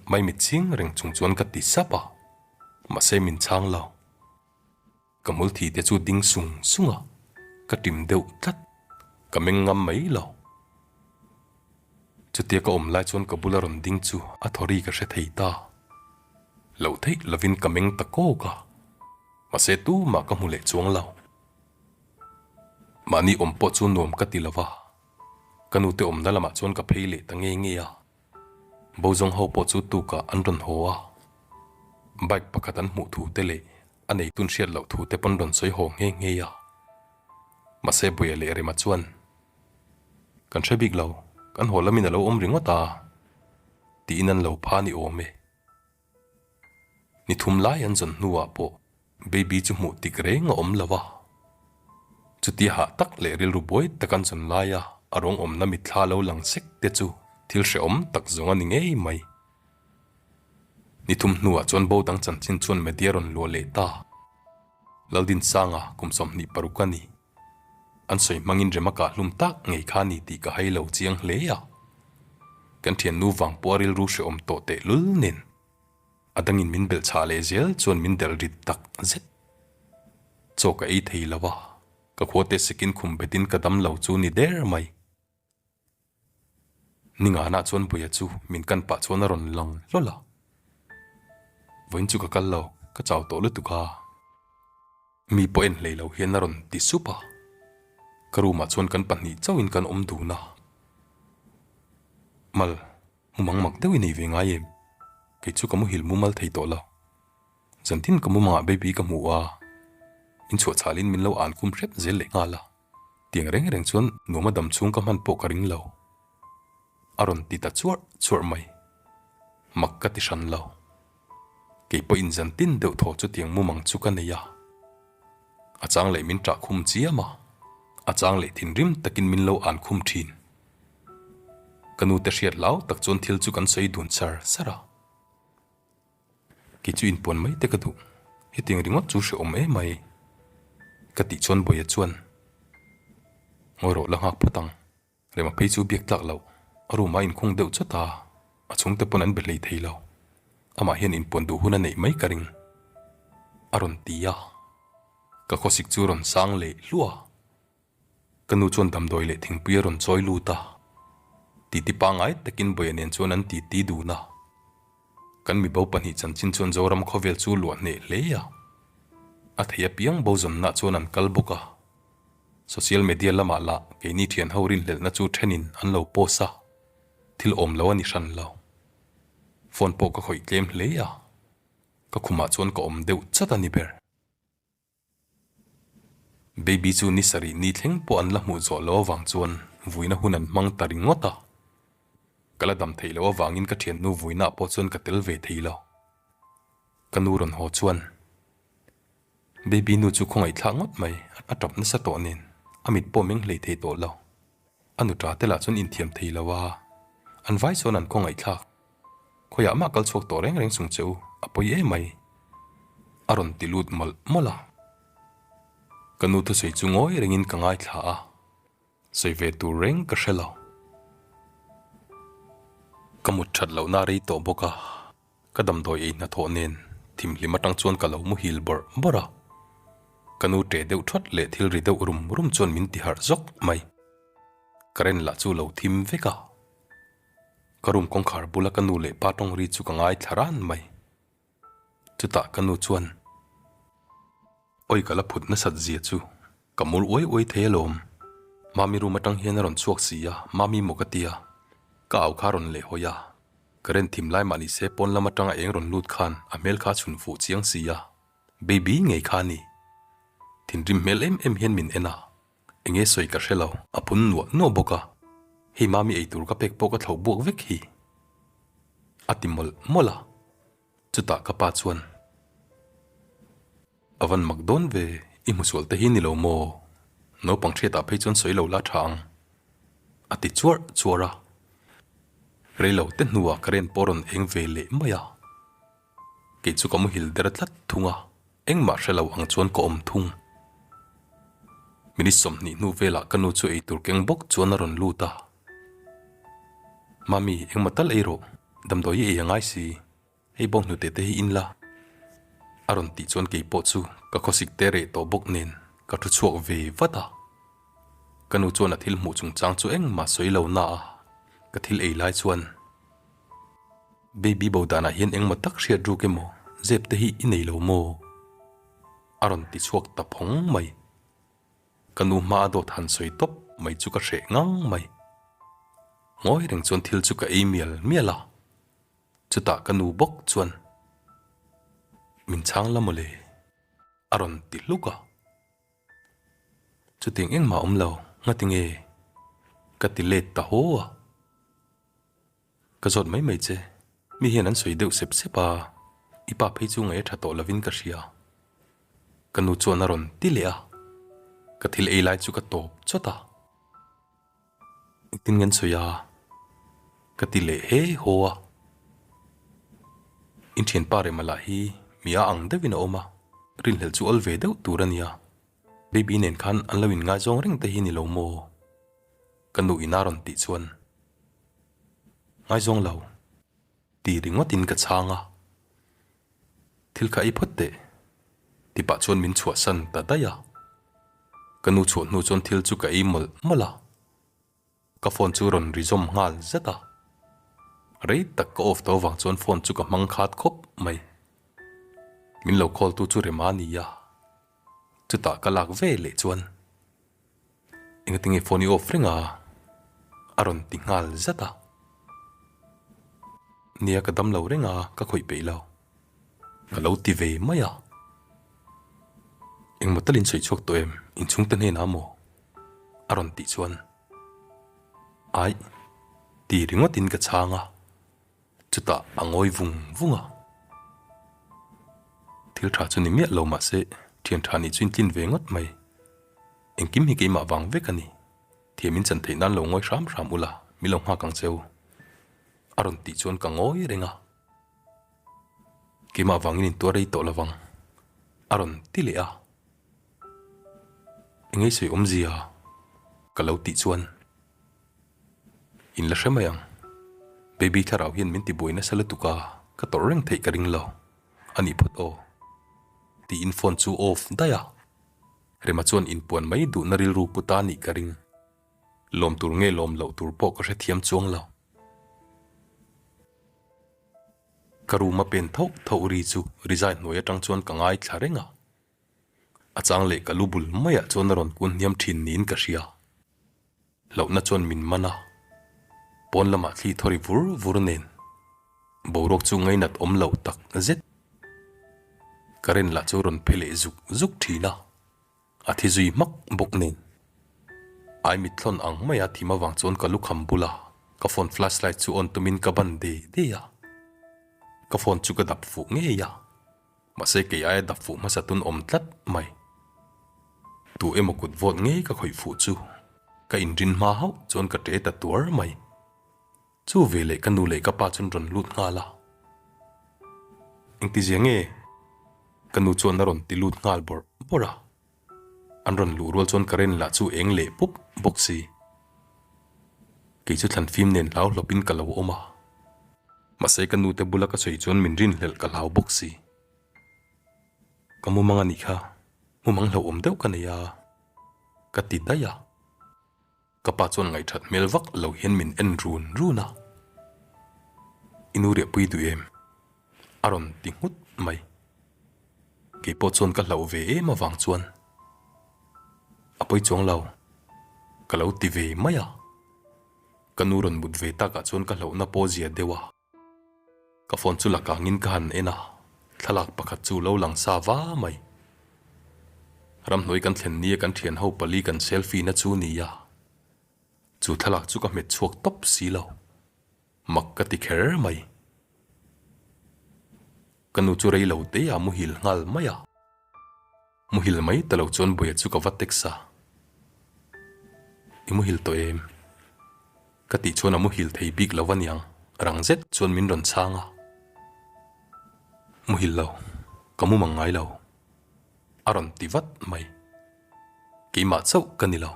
maimit chhing reng chung chuan ka ti sap a, mahse min chhang lo. Ka hmul thi te chu ding sung sung a, ka ṭim deuh tlat, ka meng ngam mai lo. Chutia ka awm lai chuan ka bula rawn ding chu a thaw ri ka hre thei ta. Loh theih lovin ka meng ta kawk a, mahse tumah ka hmu leh chuang lo. Mahni awm pawh chu nuam ka ti lo va, ka nute awmna lamah chuan ka phei leh ta nge nge a. Bozawng ho pawh chu tukah an rawn haw a, bike pakhat an hmuh thu te leh a neitun hriat loh thu te pawn rawn sawi haw nghe nghe a. Mahse Buia leh Rema chuan, Kan hre bik lo, kan haw lamin a lo awm ringawt a, tiin an lo pha ni awm e. Ni thum lai an zawn hnuah pawh Baby chu hmuh tik reng a awm lo a. Chutia hah tak leh rilru buai tak an zawn laia a rawng awmna mitthla lo lang sek te chu thil hrehawm tak zawng a ni ngei mai. Ni thum hnuah chuan bo dang chanchin chuan media rawn luah leh ta. Laldinsanga kum 26 a ni. An sawi hmangin rem a kah hlum tak ngei kha ni tih ka hai lo chiang hle a. Kan thiannu vang pawh a rilru hrehawm tawh tehlul nen a dangin min belh chhah leh zel chuan min delh rit tak zet. Chaw ka ei thei lo a, ka khua te sekin khum betin ka dam lo chu ni der mai. Ninganah chuan Buia chu min kan pah chuan a rawn lang hlawl a. Vawiin chu ka kal lo, ka chau tawh lutuk a. Mi pawh en hlei lo hian a rawn ti sup a. Ka room ah chuan kan pahnih chauhin kan awm dun a. Mal, mu mang mak deuh i nei ve ngai em? Kei chu ka muhil mumal thei tawh lo. Zantin ka mumangah baby ka hmu a, min chhuah chhalin min lo an khum hrep zel leh nghal a. Tiang reng reng chuan nuam a dam chhung ka hman pawh ka ring lo. A rawn ti ta chuarh chuarh mai. Mak ka ti hran lo. Kei pawh in zan tin deuh thaw chutiang mumang chu ka nei a. A chang leh min ṭah khum chiam a, a chang leh thinrim takin min lo an khum ṭhin. Ka nute hriat hlau tak chuan thil chu kan sawi dun char char a. Kei chu inpuan mai te ka duh, hetiang ringawt chu hrehawm em mai. Ka tih chuan Bawia chuan, Ngawi rawh la nghak phawt ang, Rema phei chu biak tlak loh, a room ah inkhung deuh chawt a, a chhungte pawn an be hlei thei lo, amah hian inpuan duh hun a neih mai ka ring. A rawn ti a, ka khawsik chu rawn sang leh hluah a. Ka nu chuan damdawi leh thingpui a rawn chawi lut a, titi pangngai takin Bawia nen chuan an titi dun a. Kan mibo pahnih chanchin chuan Zoram khawvel chu luah hneh hle a, a thei apiang bo zawnna chuan an kal bawk a. Social media lamah lah keini thian ho rinhlelhna chu thenin an lo post a, thil awm lo a ni hran lo. Phone pawh ka khawih tlem hle a, ka khumah chuan ka awm deuh chat a ni ber. Baby chu ni sarih ni thleng pawh an la hmuh zawh lo avang chuan vuina hun an hmang ta ringawt a. Ka la dam theih loh avangin ka thiannu vuinaah pawh chuan ka tel ve thei lo. Ka nu rawn haw chuan, Baby nu chu khawngaihthlak ngawt mai, a tap nasa tawh nen, a mit pawh meng hlei thei tawh lo. A nu ṭa te lah chuan inthiam thei lo a, an vai chuan an khawngaihthlak. Khawiah mah kal chhuak tawh reng reng chung che u, a pawi em mai. A rawn ti lut mawlh mawlh a. Ka nu thusawi chu ngawi rengin ka ngaithla a, sawi ve tur reng ka hre lo. Ka mut that lohna a rei tawh bawk a, ka damdawi ei hnathawh nen thimhlim atang chuan ka lo muhil bawrh bawrh a. Ka nu ṭe deuh ṭhawt leh thil ri deuh rum rum chuan min ti harh zawk mai. Current lah chu lo thim vek a. Ka room kawngkhar bula ka nu leh pa tawng ri chu ka ngaithla ran mai. Chutah ka nu chuan, Awi ka la phut nasat zia chu ka mur uai uai thei alawm. Mami room atang hian a rawn chhuak si a, Mami maw ka tia. Ka au kha a rawn leh hawi a. Current thim lai mah ni se pawn lam atanga eng rawn lut khan a hmel kha a chhun fuh chiang si a. Baby ngei kha a ni. Thinrim hmel em em hian min en a. Enge sawi ka hre lo, a phun nuah nuah bawk a, hei mami eitur ka pek pawh ka thlauh buak vek hi. A ti mawlh mawlh a, chutah ka pa chuan, A van mak dawn ve, i hmusual te hi ni lo maw? Naupang hriatah phei chuan sawi lo la tha ang, a ti chuarh chuarh a. Reilo te hnuah current pawh rawn eng ve leh mai a. Kei chu ka muhil der tlat thung a, engmah hre lo ang chuan ka awm thung. Minute 20 hnu velah ka nu chu eitur keng bawk chuan a rawn lut a. Mami, engmah tal ei rawh, damdawi i ei a ngai si. Hei bawng hnute te hi in la. A rawn tih chuan kei pawh chu ka khawsik te reh tawh bawk nen ka thu chhuak ve vat a. Ka nu chuan a thil hmuh chungchang chu engmah sawi lo na a, ka thil ei lai chuan Baby bo danah hian engmaw tak hriat ruk emaw zep te hi i nei lo maw? A rawn ti chhuak ta phawng mai. Ka nu hma a dawt han sawi tawp mai chu ka hreh ngang mai. Ngawi reng chuan thil chu ka ei mial mial a. Chutah ka nu bawk chuan, Min chhang la mawle, a rawn ti hluk a. Chutiang engmah awm lo, ngati nge? Ka ti let ta haw a. Ka zawt mai mai che, mi hian an sawi deuh sep sep a, i pa phei chu ngaih a tha tawh lovin ka hria. Ka nu chuan a rawn ti leh a, ka thil ei lai chu ka tawp chawt a. Engtin nge an sawi a? Ka ti leh he haw a. In thianpa Rema lah hi mi a ang deuhin a awm a, rinhlelh chu awl ve deuh tur a nia. Baby nen khan an lo inngaizawng reng te hi ni lo maw? Ka nu in a rawn tih chuan ngaizawng lo ti ringawtin ka chhang a. Thil kha ei phawt teh ti pah chuan min chhuahsan ta daih a. Ka nu chhuah hnu chuan thil chu ka ei mawlh mawlh a, ka phone chu rawn ri zawm nghal zet a. Rei tak ka off tawh vang chuan phone chu ka hmang khat khawp mai. Min lo call tu chu Rema a ni a, chutah ka lak ve leh chuan Engatinge phone i off reng a? a rawn ti nghal zat a. Nia ka dam lo reng a, ka khawih peih lo. Ka lo ti ve mai a. Engmaw talin sawi chhuak tawh em? Inchhungte hnenah maw? A rawn tih chuan Aih ti ringawtin ka chhang a, chutah a ngawi vung vung a. Thil tha chu ni miah lo mahse thian tha nih chu intlin ve ngawt mai. Engkim hi keimah vang vek a ni. Thiam in chan theih nan lo ngawi hram hram ula, min lo nghak ang cheu. A rawn tih chuan ka ngawi reng a. Keimah vangin intuar rei tawh lovang, a rawn ti leh a. Engei sawi awmzia ka lo tih chuan in la hre mai ang. Baby thlarau hian min tibuai nasa lutuk a, ka tawrh reng theih ka ring lo a nih phawt aw, tiin phone chu off daih a. Rema chuan inpuan mai duhna rilru pu ta nih ka ring. Lawm tur nge lawm loh tur pawh ka hrethiam chuang lo. Ka room a pen tho tho ri chu rizai hnuai atang chuan ka ngaithla reng a. A chang leh ka lu bul maiah chuan a rawn kun hniam thin niin ka hria. Hlauhna chuan min man a, pawn lamah thli thaw ri vur vur nen boruak chu ngainat awm lo tak zet. Current lah chu rawn phe leh zuk zuk thin a. A thi zui hmak bawk nen. Ai mitthlawn ang maia thim avang chuan ka lukham bul a, ka phone flashlight chu on tumin ka ban de de a. Ka phone chu ka dap fuh ngei a, mahse kei aia dap fuh hmasa tun awm tlat mai. Tu emaw kut vawt ngei ka khawih fuh chu ka inrin hma hauh chuan ka ṭe ta tuar mai. Chu veleh ka nu leh ka pa chuan rawn lut nghal a. Engtizia nge? Ka nu chuan a rawn ti lut nghal bawrh bawrh a. An rawn luh rual chuan current lah chu eng leh pup bawk si. Kei chu thlan fim nen hlau hlawpin ka lo awm a. Mahse ka nu te bula ka sawi chuan min rinhlelh ka hlau bawk si. Ka mumang a nih kha, mumang hlauhawm deuh ka nei a, ka ti daih a. Ka pa chuan ngaihthat hmel vak lo hian min en run run a, I nu riahpui duh em? A rawn ti nghut mai. Kei pawh chuan ka hlauh ve em avang chuan a pawi chuang lo, ka lo ti ve mai a. Ka nu rawn mut ve takah chuan ka hlauhna pawh zia deuh a. Ka phone chu la kangin ka han en a, thlalak pakhat chu lo lang sa va mai. Ramhnuai kan thlen nia kan thian ho pali kan selfie na chu nia. Chu thlalak chu ka hmet chhuak tawp si lo. Mak ka ti kher mai. Ka nu chu rei lo te a muhil nghal mai a. Muhil mai ta lo chuan Buia chu ka va text a. I muhil tawh em? Ka tih chuan a muhil thei bik lo aniang. Rang zet chuan min rawn chhang a, Muhil lo, ka mu mang ngai lo, a rawn ti vat mai. Keimah chauh ka ni lo.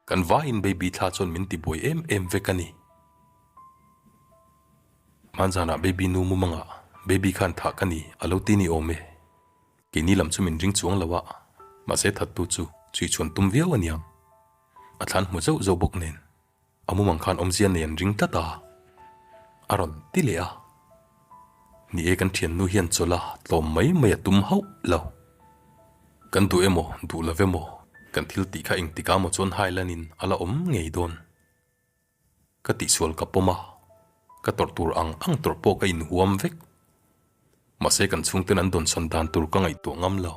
Kan vaiin baby thla chuan min ti buai em em vek a ni. Hmanzanah baby nu mu mangah baby khan thah ka ni a lo ti ni awm e. Keini lam chu min ring chuang lo a, mahse thattu chu chhui chhuan tum viau a niang. A thlan hmu zauh zauh bawk nen. A mumang khan awmzia nei an ring tlat a, a rawn ti leh a. Ni e kan thiannu hian chawlh a tlawm mai mai a tum hauh lo. Kan duh emaw duh lo emaw kan thil tih kha engtikah maw chuan hailanin a la awm ngei dawn. Ka tihsual ka pawm a, ka tawrh tur ang ang tawrh pawh ka inhuam vek. Mahse kan chhungten an dawnsawn dan tur ka ngaihtuah ngam lo.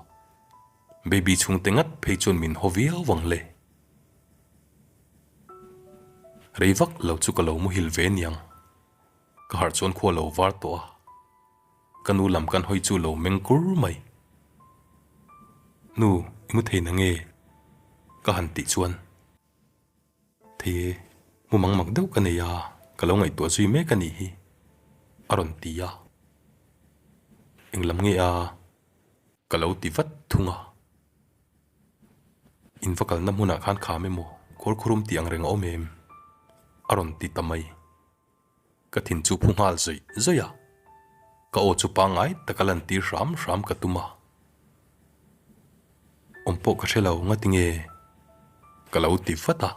Baby chhungte ngat phei chuan min haw viau vang le. Rei vak lo chu ka lo muhil ve niang. Ka harh chuan khua lo var tawh a. Ka nu lam kan hawi chu lo meng kur mai. Nu, i mu thei na nge? Ka han tih chuan. Thei e, mu mang mak deuh ka nei a, ka lo ngaihtuah zui mek a nih hi, a rawn ti a. Englam nge a? Ka lo ti vat thung a. In va kalna hmunah khan kham emaw, khuarkhurum tih ang reng a awm em? A rawn ti ta mai. Ka thin chu phu nghal zawih zawih a, ka aw chu pangngai taka lantir hram hram ka tum a. Awm pawh ka hre lo ngati nge ka lo ti vat a.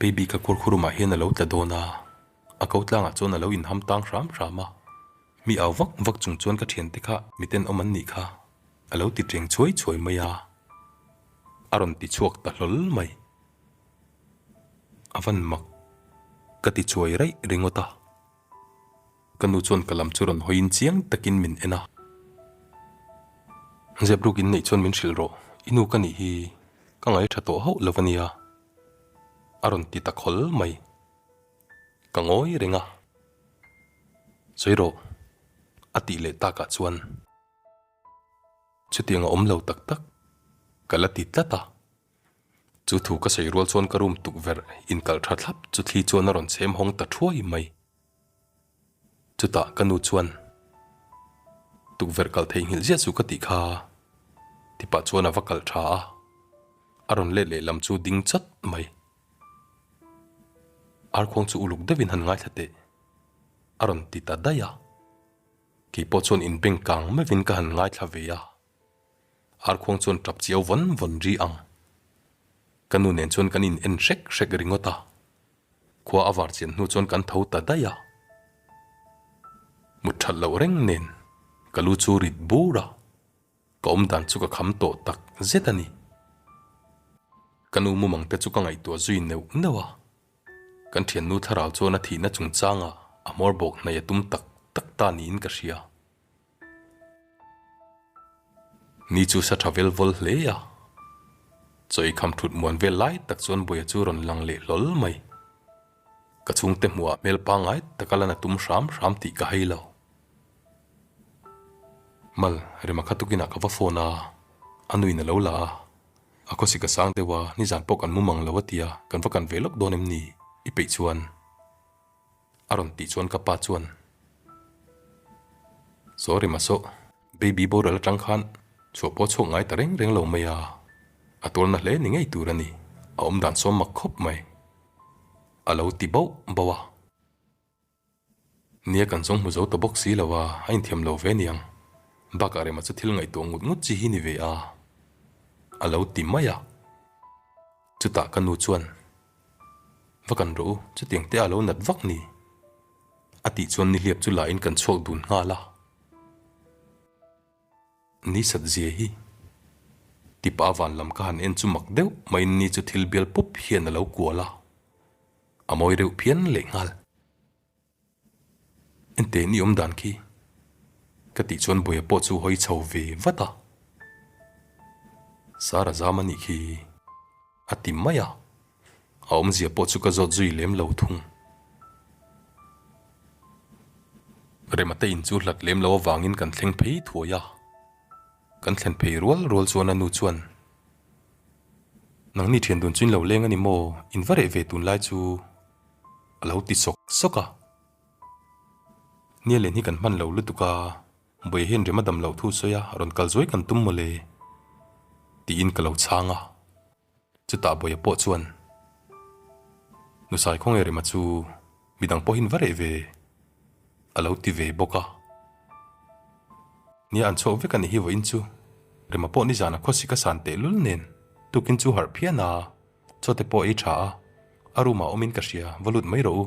Baby ka khuarkhurumah hian a lo tla dawn a, a ko tlangah chuan a lo inham tang hram hram a. Mi au vak vak chung chuan ka thiante kha miten awm an nih kha a lo ti teng chhuai chhuai mai a, a rawn ti chhuak ta hlawl mai. A van mak ka ti chuai raih ringawt a, ka nu chuan ka lam chu rawn hawiin chiang takin min en a. Zep ruk in neih chuan min hrilh rawh, i nu ka nih hi ka ngaih tha tawh hauh lo a nia, a rawn ti ta khawl mai. Ka ngawi reng a, Sawi rawh, a tih leh takah chuan. Chutiang a awm lo tak tak ka la ti tlat a. Chu thu ka sawi rual chuan ka room tukverh inkalh tha thlap chu thli chuan a rawn chhem hawng ta thuai mai. Chutah ka nu chuan, Tukverh kalh theihnghilh ziah chu ka tih kha, tipah chuan a va kalh tha a, a rawn let lehlam chu ding chat mai. Arkhuang chu uluk deuhin han ngaithla teh, a rawn ti ta daih a. Kei pawh chuan inbeng kang meuhin ka han ngaithla ve a, Arkhuang chuan tap chiau vawn vawn ri ang. Ka nu nen chuan kan in en hrek hrek ringawt a, khua a var chian hnu chuan kan tho ta daih a. Mut that loh reng nen ka lu chu rit bur a, ka awm dan chu ka kham tawh tak zet a ni. Ka nu mumang te chu ka ngaihtuah zui neuh neuh a. Kan thiannu thlarau chuan a thihna chungchangah a hmawr bawk hnaih a tum tak tak ta niin ka hria. Ni chu sa tha vel vawl hle a, chaw eikham thut muan vel lai tak chuan Buaia chu rawn lang leh hlawl mai. Ka chhungte hmuhah hmel pangngai taka lan a tum hram hram tih ka hei lo. Mal, rema kha tukinah ka va phone a, a nuin a lo la a. A khawsik a sang deuh a, nizan pawh kan mu mang lo a ti a, kan va kan ve lawk dawn em ni? I peih chuan. A rawn tih chuan ka pa chuan, Sorry Maso, baby boral atang khan chhuah pawh chhuak ngai ta reng reng lo mai a, a tuarna hle ni ngei tur a ni, a awm dan sawm mak khawp mai. A lo ti bauh bauh a. Nia kan zawng hmu zo ta bawk si lo a, a inthiam lo ve niang. Bakah rema chu thil ngaihtuah ngut ngut chi hi ni ve a, a lo ti mai a. Chutah ka nu chuan, Va kan rawh u, chutiang te a lo nat vak ni, a tih chuan nihliap chu la in kan chhuak dun nghal a. Ni sat zia hi. Tipa van lam ka han en chu mak deuh maiin ni chu thil bial pup hian a lo kual a, a mawi reuh phian lehnghal. Enteh ni awm dan khi? Ka tih chuan Buaia pawh chu hawi chho ve vat a. Sara zam a nih khi a ti mai a, a awmzia pawh chu ka zawt zui lem lo thung. Remate in chu hlat lem lo avangin kan thleng phei thuai a, kan thlen phei rual rual chuan a nu chuan, Nangni thian dun chu in lo leng a ni maw? In va reh ve tunlai chu. A lo ti sawk sawk a. Nia len hi kan hman lo lutuk a, Buai hian rem a dam loh thu sawi a, rawn kal zuai kan tum mawle tiin ka lo chhang a. Chutah Buaia pawh chuan, Nusai khawnge Rema chu midang pawhin va reh ve a lo ti ve bawk a. Nia an chhuak vek a nih hi vawiin chu, Rema pawh nizana khawsik a san tehlul nen tukin chu harh phian a. Chaw te pawh ei tha a, a room ah awmin ka hria, va lut mai rawh u.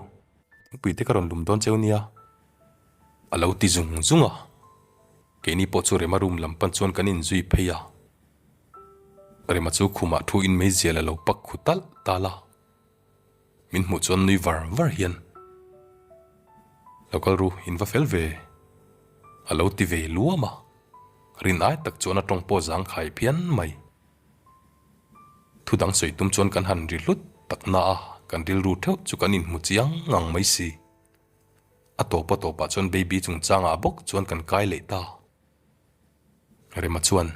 Thingpui te ka rawn lum dawn cheu nia. A lo ti zung zung a, keini pawh chu Rema room lam pan chuan kan inzui phei a. Rema chu khumah thu in meizial a lo pak khu talh tal a, min hmuh chuan nui var var hian, Lo kal ru, in va fel ve, a lo ti ve luam a, rin ai tak chuan a tawng pawh zangkhai phian mai. Thu dang sawi tum chuan kan han ri hlut tak na a, kan rilru theuh chu kan inhmu chiang ngang mai si. A tawp a tawpah chuan baby chungchangah bawk chuan kan kai leh ta. Rema chuan,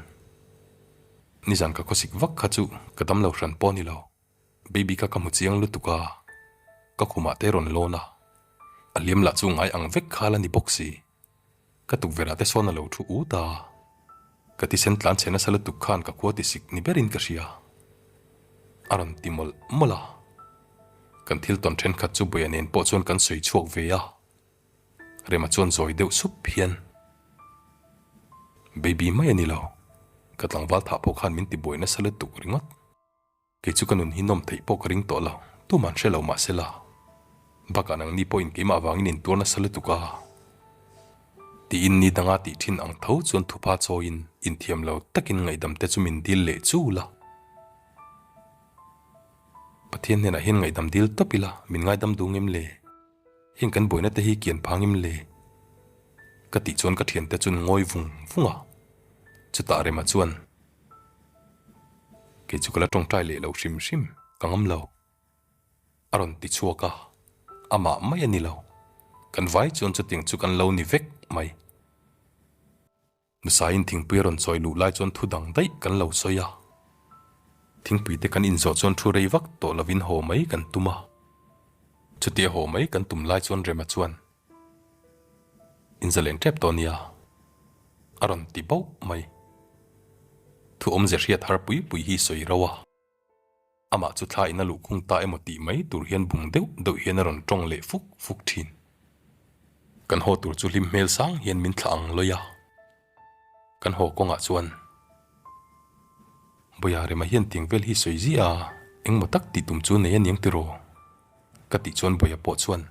Nizan ka khawsik vak kha chu ka dam lo hran pawh a ni lo. Baby kha ka hmu chiang lutuk a, ka khumah te rawn lawn a, a hliam lah chu ngai ang vek khal a ni bawk si. Ka tukverh ah te sawn a lo thu ut a, ka thisen tlan chhe nasa lutuk khan ka khua ti sik ni berin ka hria. A rawn ti mawlh mawlh a, kan thil tawn thenkhat chu Buia nen pawh chuan kan sawi chhuak ve a, Rema chuan zawi deuh sup hian, Baby mai a ni lo, ka tlangval thah pawh khan min ti buai nasa lutuk ringawt. Kei chu ka nun hi nawm theih pawh ka ring tawh lo, tuman hre lo mah sela. Bakah nangni pawhin keimah vangin in tuar nasa lutuk a. Tiin ni danga tih thin ang tho chuan thupha chawiin inthiam lo takin ngaihdam te chu min dil leh chul a. Pathian hnenah hian ngaihdam dil tawp ila min ngaidam duh ngem le? Heng kan buaina te hi kian phangim le? Ka tih chuan ka thiante chuan ngawi vung vung a. Chutah Rema chuan. Kei chu ka la tawngtai leh lo hrim hrim, ka ngam lo. A rawn ti chhuak a, amah mai a ni lo. Kan vai chuan chutiang chu kan lo ni vek mai. Nusaiin thingpui a rawn chawi luh lai chuan thu dang daih kan lo sawi a. Thingpui te kan inzawh chuan thu rei vak tawh lovin haw mai kan tum a. Chutia haw mai kan tum lai chuan Rema chuan. Inzalen tep tawh nia, a rawn ti bauh mai. Thu awmze hriat har pui pui hi sawi ro a. Amah chu thla in a luhkhung ta emaw tih mai tur hian bung deuh deuh hian a rawn tawng leh fuk fuk thin. Kan haw tur chu hlim hmel sang hian min thlah ang lawih a. Kan haw kawngah chuan Bawia Rema hian tiang vel hi sawi ziah a, engmaw tak tih tum chu nei aniang tiraw? Ka tih chuan Bawia pawh chuan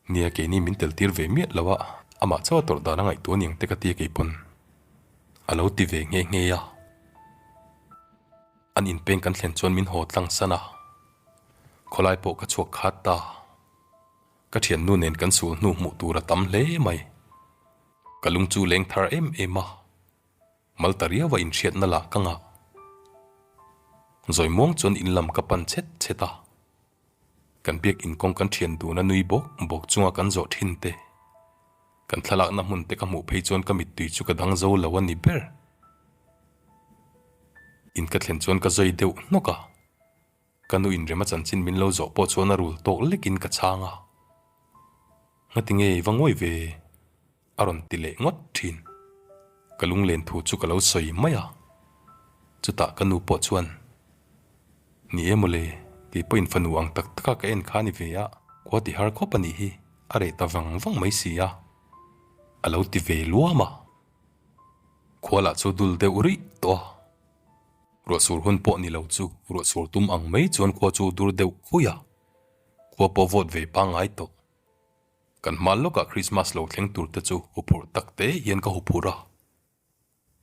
Nia keini min tel tir ve miah lo a, amah chauh a tawrh dan a ngaihtuah aniang te ka tia kei pawn a lo ti ve nghe nghe a. An inpeng kan thlen chuan min haw tlang san a, khawlai pawh ka chhuak khat ta. Ka thiannu nen kan sul hnu hmuh tur a tam hle mai. Ka lung chu leng thar em em a, mal ta riau a inhriatna lah ka ngah. Zawi muang chuan in lam ka pan chhet chhet a. Kan biak inkawng kan thian dun a nui bawk bawk chunga kan zawh thin te, kan thlalakna hmun te ka hmuh phei chuan ka mittui chu ka dang zo lo a ni ber. In ka thlen chuan ka zawi deuh hnawk a, ka nu inrem a chanchin min lo zawh pawh chuan a rul tawk lekin ka chhang a. Ngatinge i va ngawi ve? A rawn ti leh ngawt thin. Ka lunglen thu chu ka lo sawi mai a. Chutah ka nu pawh chuan, Ni e mawle, kei pawhin fanu ang tak taka ka en kha a ni ve a, khua ti har khawp a nih hi, a reh ta vang vang mai si a. A lo ti ve luam a. Khua lah chu dul deuh rih tawh a. Ruahsur hun pawh ni lo chu ruahsur tum ang mai chuan khua chu dur deuh khui a. Khua pawh vawt ve pangngai tawh. Kan hma lawkah Christmas lo thleng tur te chu huphurh tak te hian ka huphurh a.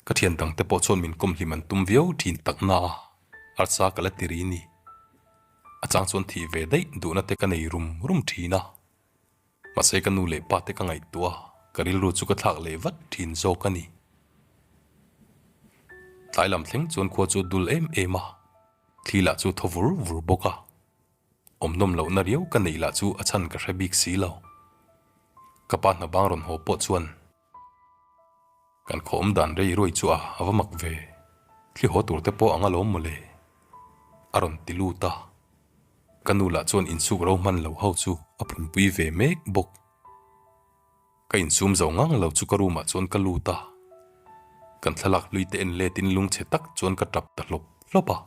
Ka thian dang te pawh chuan min kawm hlim an tum viau thin tak na a, arsa ka la ti ri ni. A chang chuan thih ve daih duhna te ka nei rum rum thin a. Mahse ka nu leh pa te ka ngaihtuah a, ka rilru chu ka thlak leh vat thin zawk a ni. Tlai lam thleng chuan khua chu a dul em em a, thli lah chu thaw vur vur bawk a. Awmnawm lohna riau ka neih lah chu a chhan ka hre bik si lo. Ka pa hna bang rawn haw pawh chuan kan khaw awm dan rei ruai chu a a va mak ve, thli haw tur te pawh ang alawm mawle a rawn ti lut a. Ka nu lah chuan insuk ro hman lo ho chu a phunpui ve mek bawk. Ka insum zo ngang lo chu ka room ah chuan ka lut a, kan thlalak hlui te en let in lungchhe tak chuan ka tap ta hlawp hlawp a.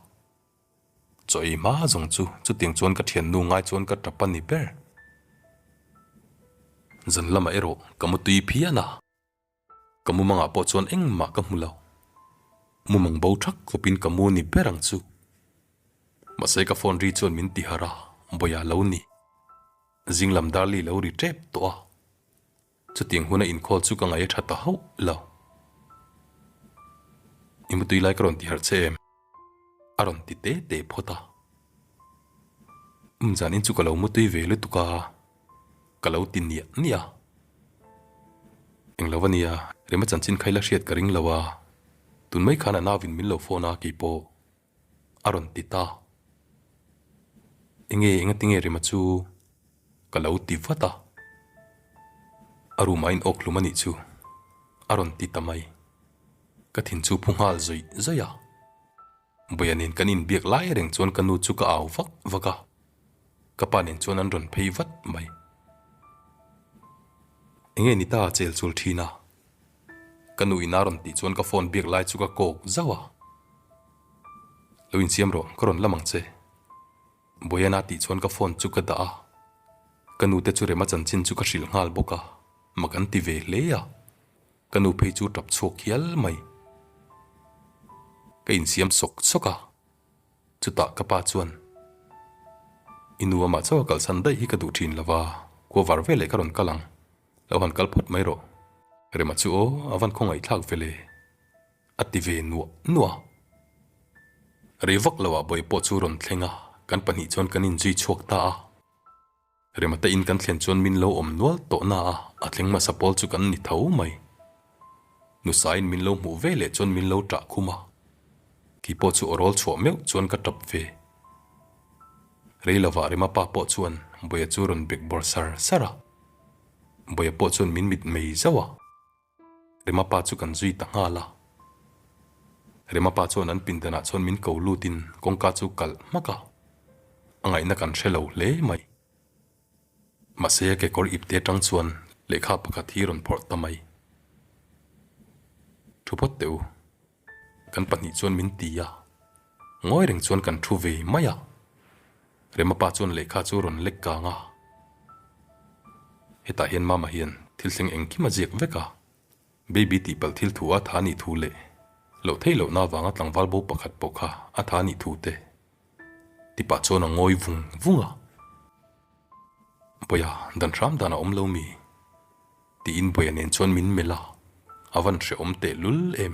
Chaw ei hma zawng chu chutiang chuan ka thiannu ngai chuan ka tap a ni ber. Zan lamah erawh ka mutui phian a. Ka mumangah pawh chuan engmah ka hmu lo. Mumang bo thak khawpin ka mu ni ber ang chu. Mahse ka phone ri chuan min ti harh a, Bawiha lo ni. Zing lam Darli lo ri tep tawh a. Chutiang huna inkhâwl chu ka ngaih a tha ta hauh lo. I mutui lai ka rawn ti harh che em? A rawn ti te te phawt a. Um zanin chu ka lo mutui ve lutuk a, ka lo ti niah niah a. Englo ania, Rema chanchin kha ila hriat ka ring lo a, tun mai khan a nauvin min lo phone a keipawh a rawn ti ta. Enge engatinge Rema chu ka lo ti vat a, a room ah in awk hlum anih chu a rawn ti ta mai. Ka thin chu phu nghal zawih zawih a. Bawiha nen kan inbiak lai reng chuan ka nu chu ka au vak vak a, ka pa nen chuan an rawn phei vat mai. Enge ni ta chel chul thin a? Ka nu in a rawn tih chuan ka phone biak lai chu ka kawk zauh a. Lo insiam rawh, ka rawn lam ang che. Bawiha na tih chuan ka phone chu ka dah a, ka nu te chu rema chanchin chu ka hrilh nghal bawk a, mak an ti ve hle a. Ka nu phei chu tap chhuak hial mai. Ka insiam sawk sawk a, chutah ka pa chuan, I nu amah chauh a kalsan daih hi ka duh thin lo va, khua var veleh ka rawn kal ang, lo han kal phawt mai rawh. Rema chu aw, a van khawngaihthlak ve le, a ti ve nuah nuah. Rei vak loah bawi pawh chu rawn thleng a, kan pahnih chuan kan inzui chhuak ta a. Remate in kan thlen chuan min lo awm nual tawh na a, a thleng hmasa pawl chu kan ni tho mai. Nusaiin min lo hmuh ve leh chuan min lo ṭah khum a, kei pawh chu awrawl chhuah meuh chuan ka ṭap ve. Rei lovah Rema pa pawh chuan Bawiha chu rawn bek bawr sar sar a, Bawiha pawh chuan min mit mei zauh a. Rema pa chu kan zui ta nghal a. Rema pa chuan an pindanah chuan min ko lutin kawngka chu kalh hmak a, a ngaihna kan hre lo hle mai. Mahse a kekawr ipte atang chuan lehkha pakhat hi rawn phawrh ta mai. Thu phawt teh u. Kan pahnih chuan min ti a, ngawi reng chuan kan thu ve mai a. Rema pa chuan lehkha chu rawn lek kang a. Hetah hian Mama hian thil thleng engkim a ziak vek a, Baby tihpalh thil thu a tha nih thu leh loh theih lohna avanga tlangval bo pakhat pawh kha a tha nih thu te ti pah chuan a ngawi vung vung a. Bawiha, dan hram dan a awm lo mi? Tiin Bawiha nen chuan min melh a, a van hrehawm teh lul em.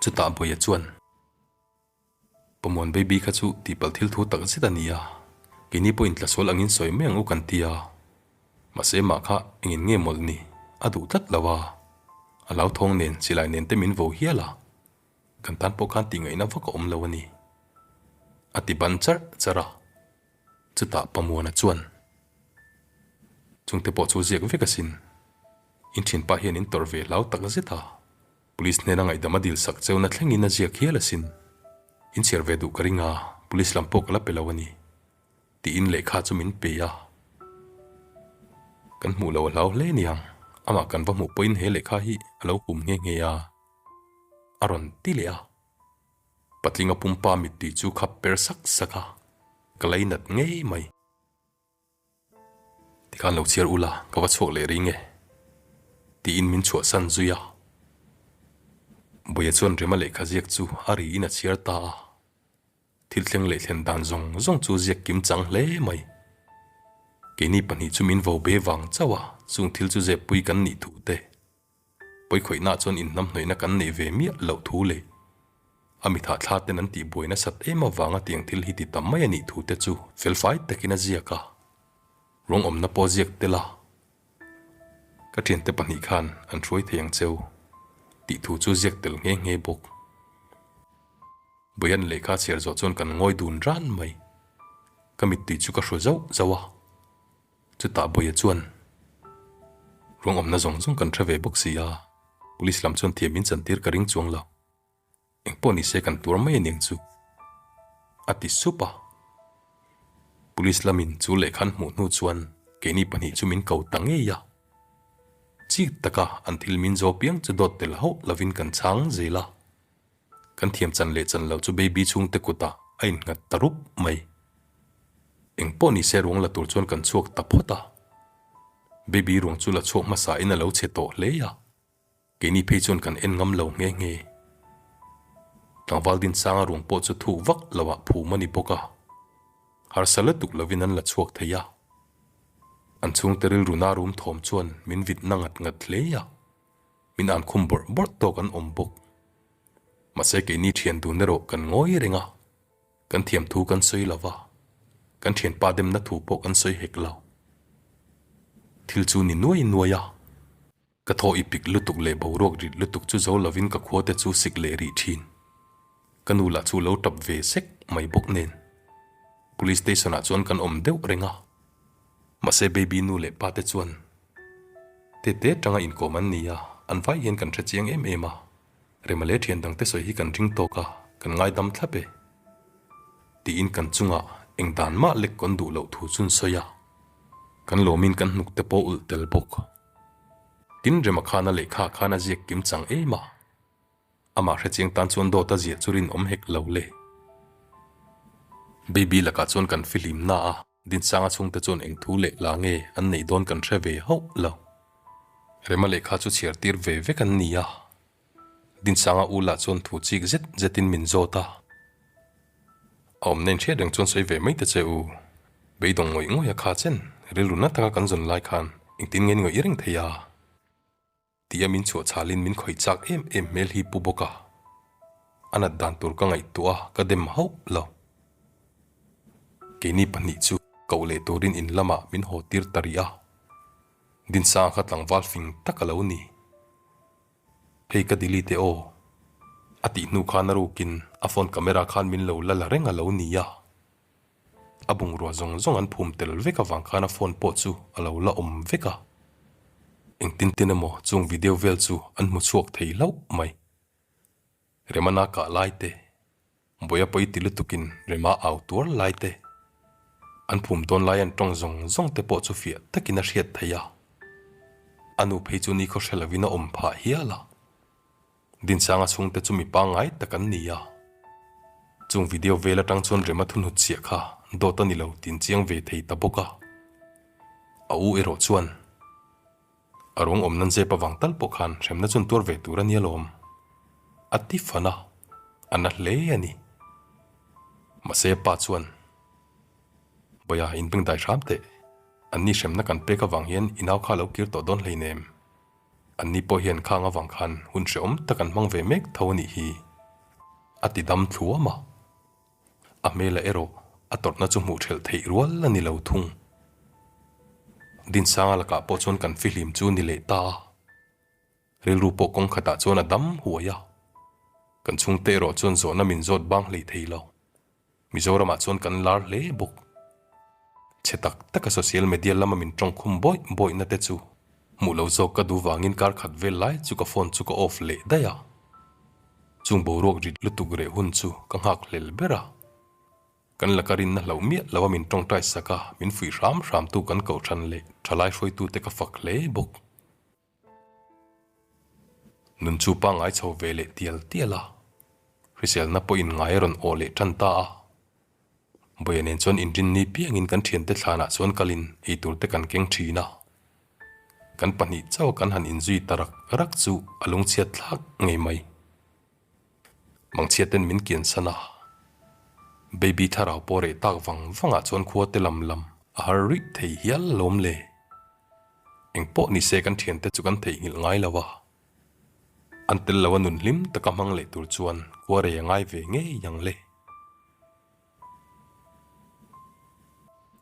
Chutah Bawiha chuan, Pamuan baby kha chu tihpalh thil thu tak zet a ni a, keini pawhin tlasual angin sawi mai ang u kan ti a, mahse mah kha engin nge mawlh ni, a duh tlat lo a, a lauthawng nen silai nen te min vo hial a, kan tan pawh khan tihngaihna vak a awm lo a ni, a ti ban charh charh a. Chutah Pamuana chuan, Chungte pawh chu ziak vek asin. In thianpa hian in tawrh ve hlau tak zet a, Police hnena ngaihdam a dil sak cheuna thlengin a ziak hial asin. In chhiar ve duh ka ring a, Police lam pawh ka la pe lo a ni, tiin lehkha chu min pe a. Kan hmuh lo a hlau hle niang, amah kan va hmuh pawhin he lehkha hi a lo hum nghe nghe a, a rawn ti leh a. Patlinga pumpa mittui chu khap per sak sak a, ka lainat ngei mai. Tikhan lo chhiar ula, ka va chhuak leh ring e, tiin min chhuahsan zui a. Bawiha chuan Rema lehkha ziak chu a riin a chhiar ta a, thil thleng leh thlen dan zawng zawng chu ziak kim chang hle mai. Keini pahnih chu min vo be vang chauh a, chung thil chu zeppui kan nih thu te. Pawikhawihna chuan inhnamhnawihna kan neih ve miah loh thu leh a mitha thla ten an tihbuai nasat em avanga tiang thil hi ti tam mai a nih thu te chu felfai takin a ziak a, ruang awmna pawh ziak tel a, ka thiante pahnih khan an hruai thei ang cheu tih thu chu ziak tel nghe nghe bawk. Bawihan lehkha chhiar zawh chuan kan ngawi dun ran mai. Ka mittui chu ka hru zauh zauh a. Chutah Bawiha chuan, Ruang awmna zawng zawng kan hre ve bawk si a, Police lam chuan thiam min chantir ka ring chuang lo. Engpawh ni se kan tuar mai aniang chu, a ti sup a. Police lamin chu lehkha an hmuh hnu chuan keini pahnih chu min ko ta ngei a. Chik taka an thil min zaw piang chu dawt tel hauh lovin kan chhang zel a. Kan thiam chan leh chan lo chu baby chhungte kutah a innghat ta rup mai. Eng pawh ni se ruang la tur chuan kan chhuak ta phawt a. Baby ruang chu la chhuak hmasa in a lo chhe tawh hle a. Keini phei chuan kan en ngam lo nghe nghe. Tlangval Dinsanga ruang pawh chu thuk vak lo ah phum a ni bawk a. Harsa lutuk lovin an la chhuak thei a. An chhungte rilru na rum thawm chuan min vit na ngat ngat hle a. Min an khum bawrh bawrh tawk an awm bawk. Mahse keini thian dun erawh kan ngawi reng a. Kan thiam thu kan sawi lo va, kan thianpa demna thu pawh kan sawi hek lo. Thil chu ni nuai nuai a. Ka thaw i pik lutuk leh boruak rit lutuk chu zo lovin ka khua te chu sik leh rih thin. Ka nu lah chu lo tap ve sek mai bawk nen. Police station ah chuan kan awm deuh reng a. Mahse baby nu leh pa te chuan tete tanga inkawm an ni a, an vai hian kan hre chiang em em a. Rema leh thian dangte sawi hi kan ring tawk a, kan ngaidam thlap e. Tiin kan chungah eng dan mah lek kawn duh loh thu chun sawi a. Kan lawmin kan hnuk te pawh ulh tel bawk. Tin, Rema khan a lehkha khan a ziak kim chang em a. Amah hrechiang tan chuan dawt a ziah chu rinawm hek lo le. Baby lakah chuan kan fihlim na a, Dinsanga chhungte chuan eng thu leh la nge an neih dawn kan hre ve hauh lo. Rema lehkha chu chhiar tir ve vek an ni a. Dinsanga u lah chuan thu chik zet zetin min zawt a. A awmna inhriat reng chuan sawi ve mai ta che u. Beidawng ngawih ngawih a kha chen, rilru na taka kan zawn lai khan engtin nge ni ngawih reng thei a? Tia min chhuah chhalin min khawih chak em em hmel hi pu bawk a. A nat dan tur ka ngaihtuah a, ka dem hauh lo. Keini pahnih chu koh leh turin in lamah min haw tir ta rih a. Dinsanga kha tlangval fing tak a lo ni. Hei ka delete e aw. A tih hnu khan a rukin a phone camera khan min lo la la reng a lo nia. A bungrua zawng zawng an phum tel vek avang khan a phone pawh chu a lo la awm vek a. Engtin tin emaw chung video vel chu an hmu chhuak thei hlauh mai. Remana kah lai te, Bawiha pawi ti lutukin Rema au tuar lai te, an phum dawn lai an tawng zawng zawng te pawh chu fiah takin a hriat theih a. A nu phei chu nikhaw hre lovin a awm phah hial a. Dinsanga chhungte chu mi pangngai tak an ni a. Chung video vel atang chuan Rema thunhut chhiah kha dawt a ni lo tin chiang ve thei ta bawk a. A u erawh chuan. A ruang awm nan zep avang tal pawh khan hremna chun tuar ve tur a nia lawm. A ti fan a, a na hle a ni. Mahse pa chuan, Bawia, in bengdai hram teh. Anni hremna kan pek avang hian i nau kha a lo kir tawh dawn hleinem. Anni pawh hian khang avang khan hun hrehawm tak an hmang ve mek tho a nih hi. A ti dam thluam a. A hmela erawh a tawrhna chu hmuh ṭhelh theih rual a ni lo thung. Dinsanga lakah pawh chuan kan fihlim chu ni leh ta a. Rilru pawh kawng khatah chuan a dam huai a. Kan chhungte erawh chuan zawhna min zawt bang hlei thei lo. Mizoramah chuan kan lar hle bawk. Chhe tak taka social media lama min tawngkhum bawih bawihna te chu hmuh lo zawk ka duh vangin kar khat vel lai chu ka phone chu ka off leh daih a. Chung boruak rit lutuk reh hun chu ka nghak hlel ber a. Kan laka rinna hlauh miah lo a min tawngtai sak a, min fuih hram hram tu kan kohhran leh thalai hruaitute ka fak hle bawk. Nun chu pangngai chho ve leh tial tial a, hriselna pawhin ngai a rawn awh leh tan ta a. Bawia nen chuan inrinni piangin kan thiante thlanah chuan kalin eitur te kan keng thin a. Kan pahnih chauh kan han inzui ta rak rak chu a lungchhiat thlak ngei mai. Mangchhia ten min kian san a, baby thlarau pawh reh tak vang vangah chuan khua te lam lam a har rih thei hial alawm le. Engpawh ni se kan thiante chu kan theihnghilh ngai lo a. An tel lo a nun hlim taka hmang leh tur chuan khua rei a ngai ve ngei ang le.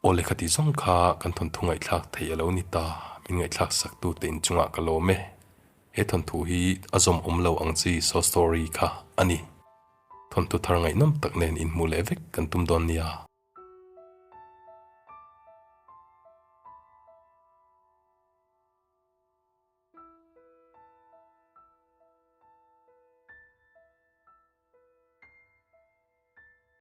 Aw lehkha tih zawng kha kan thawnthu ngaihthlak theih a lo ni ta, min ngaihthlak sak tu te inchungah ka lawm e. He thawnthu hi a zawm awm lo ang chi short story kha a ni. Thawnthu thar ngaihnawm tak nen inhmuh leh vek kan tum dawn nia.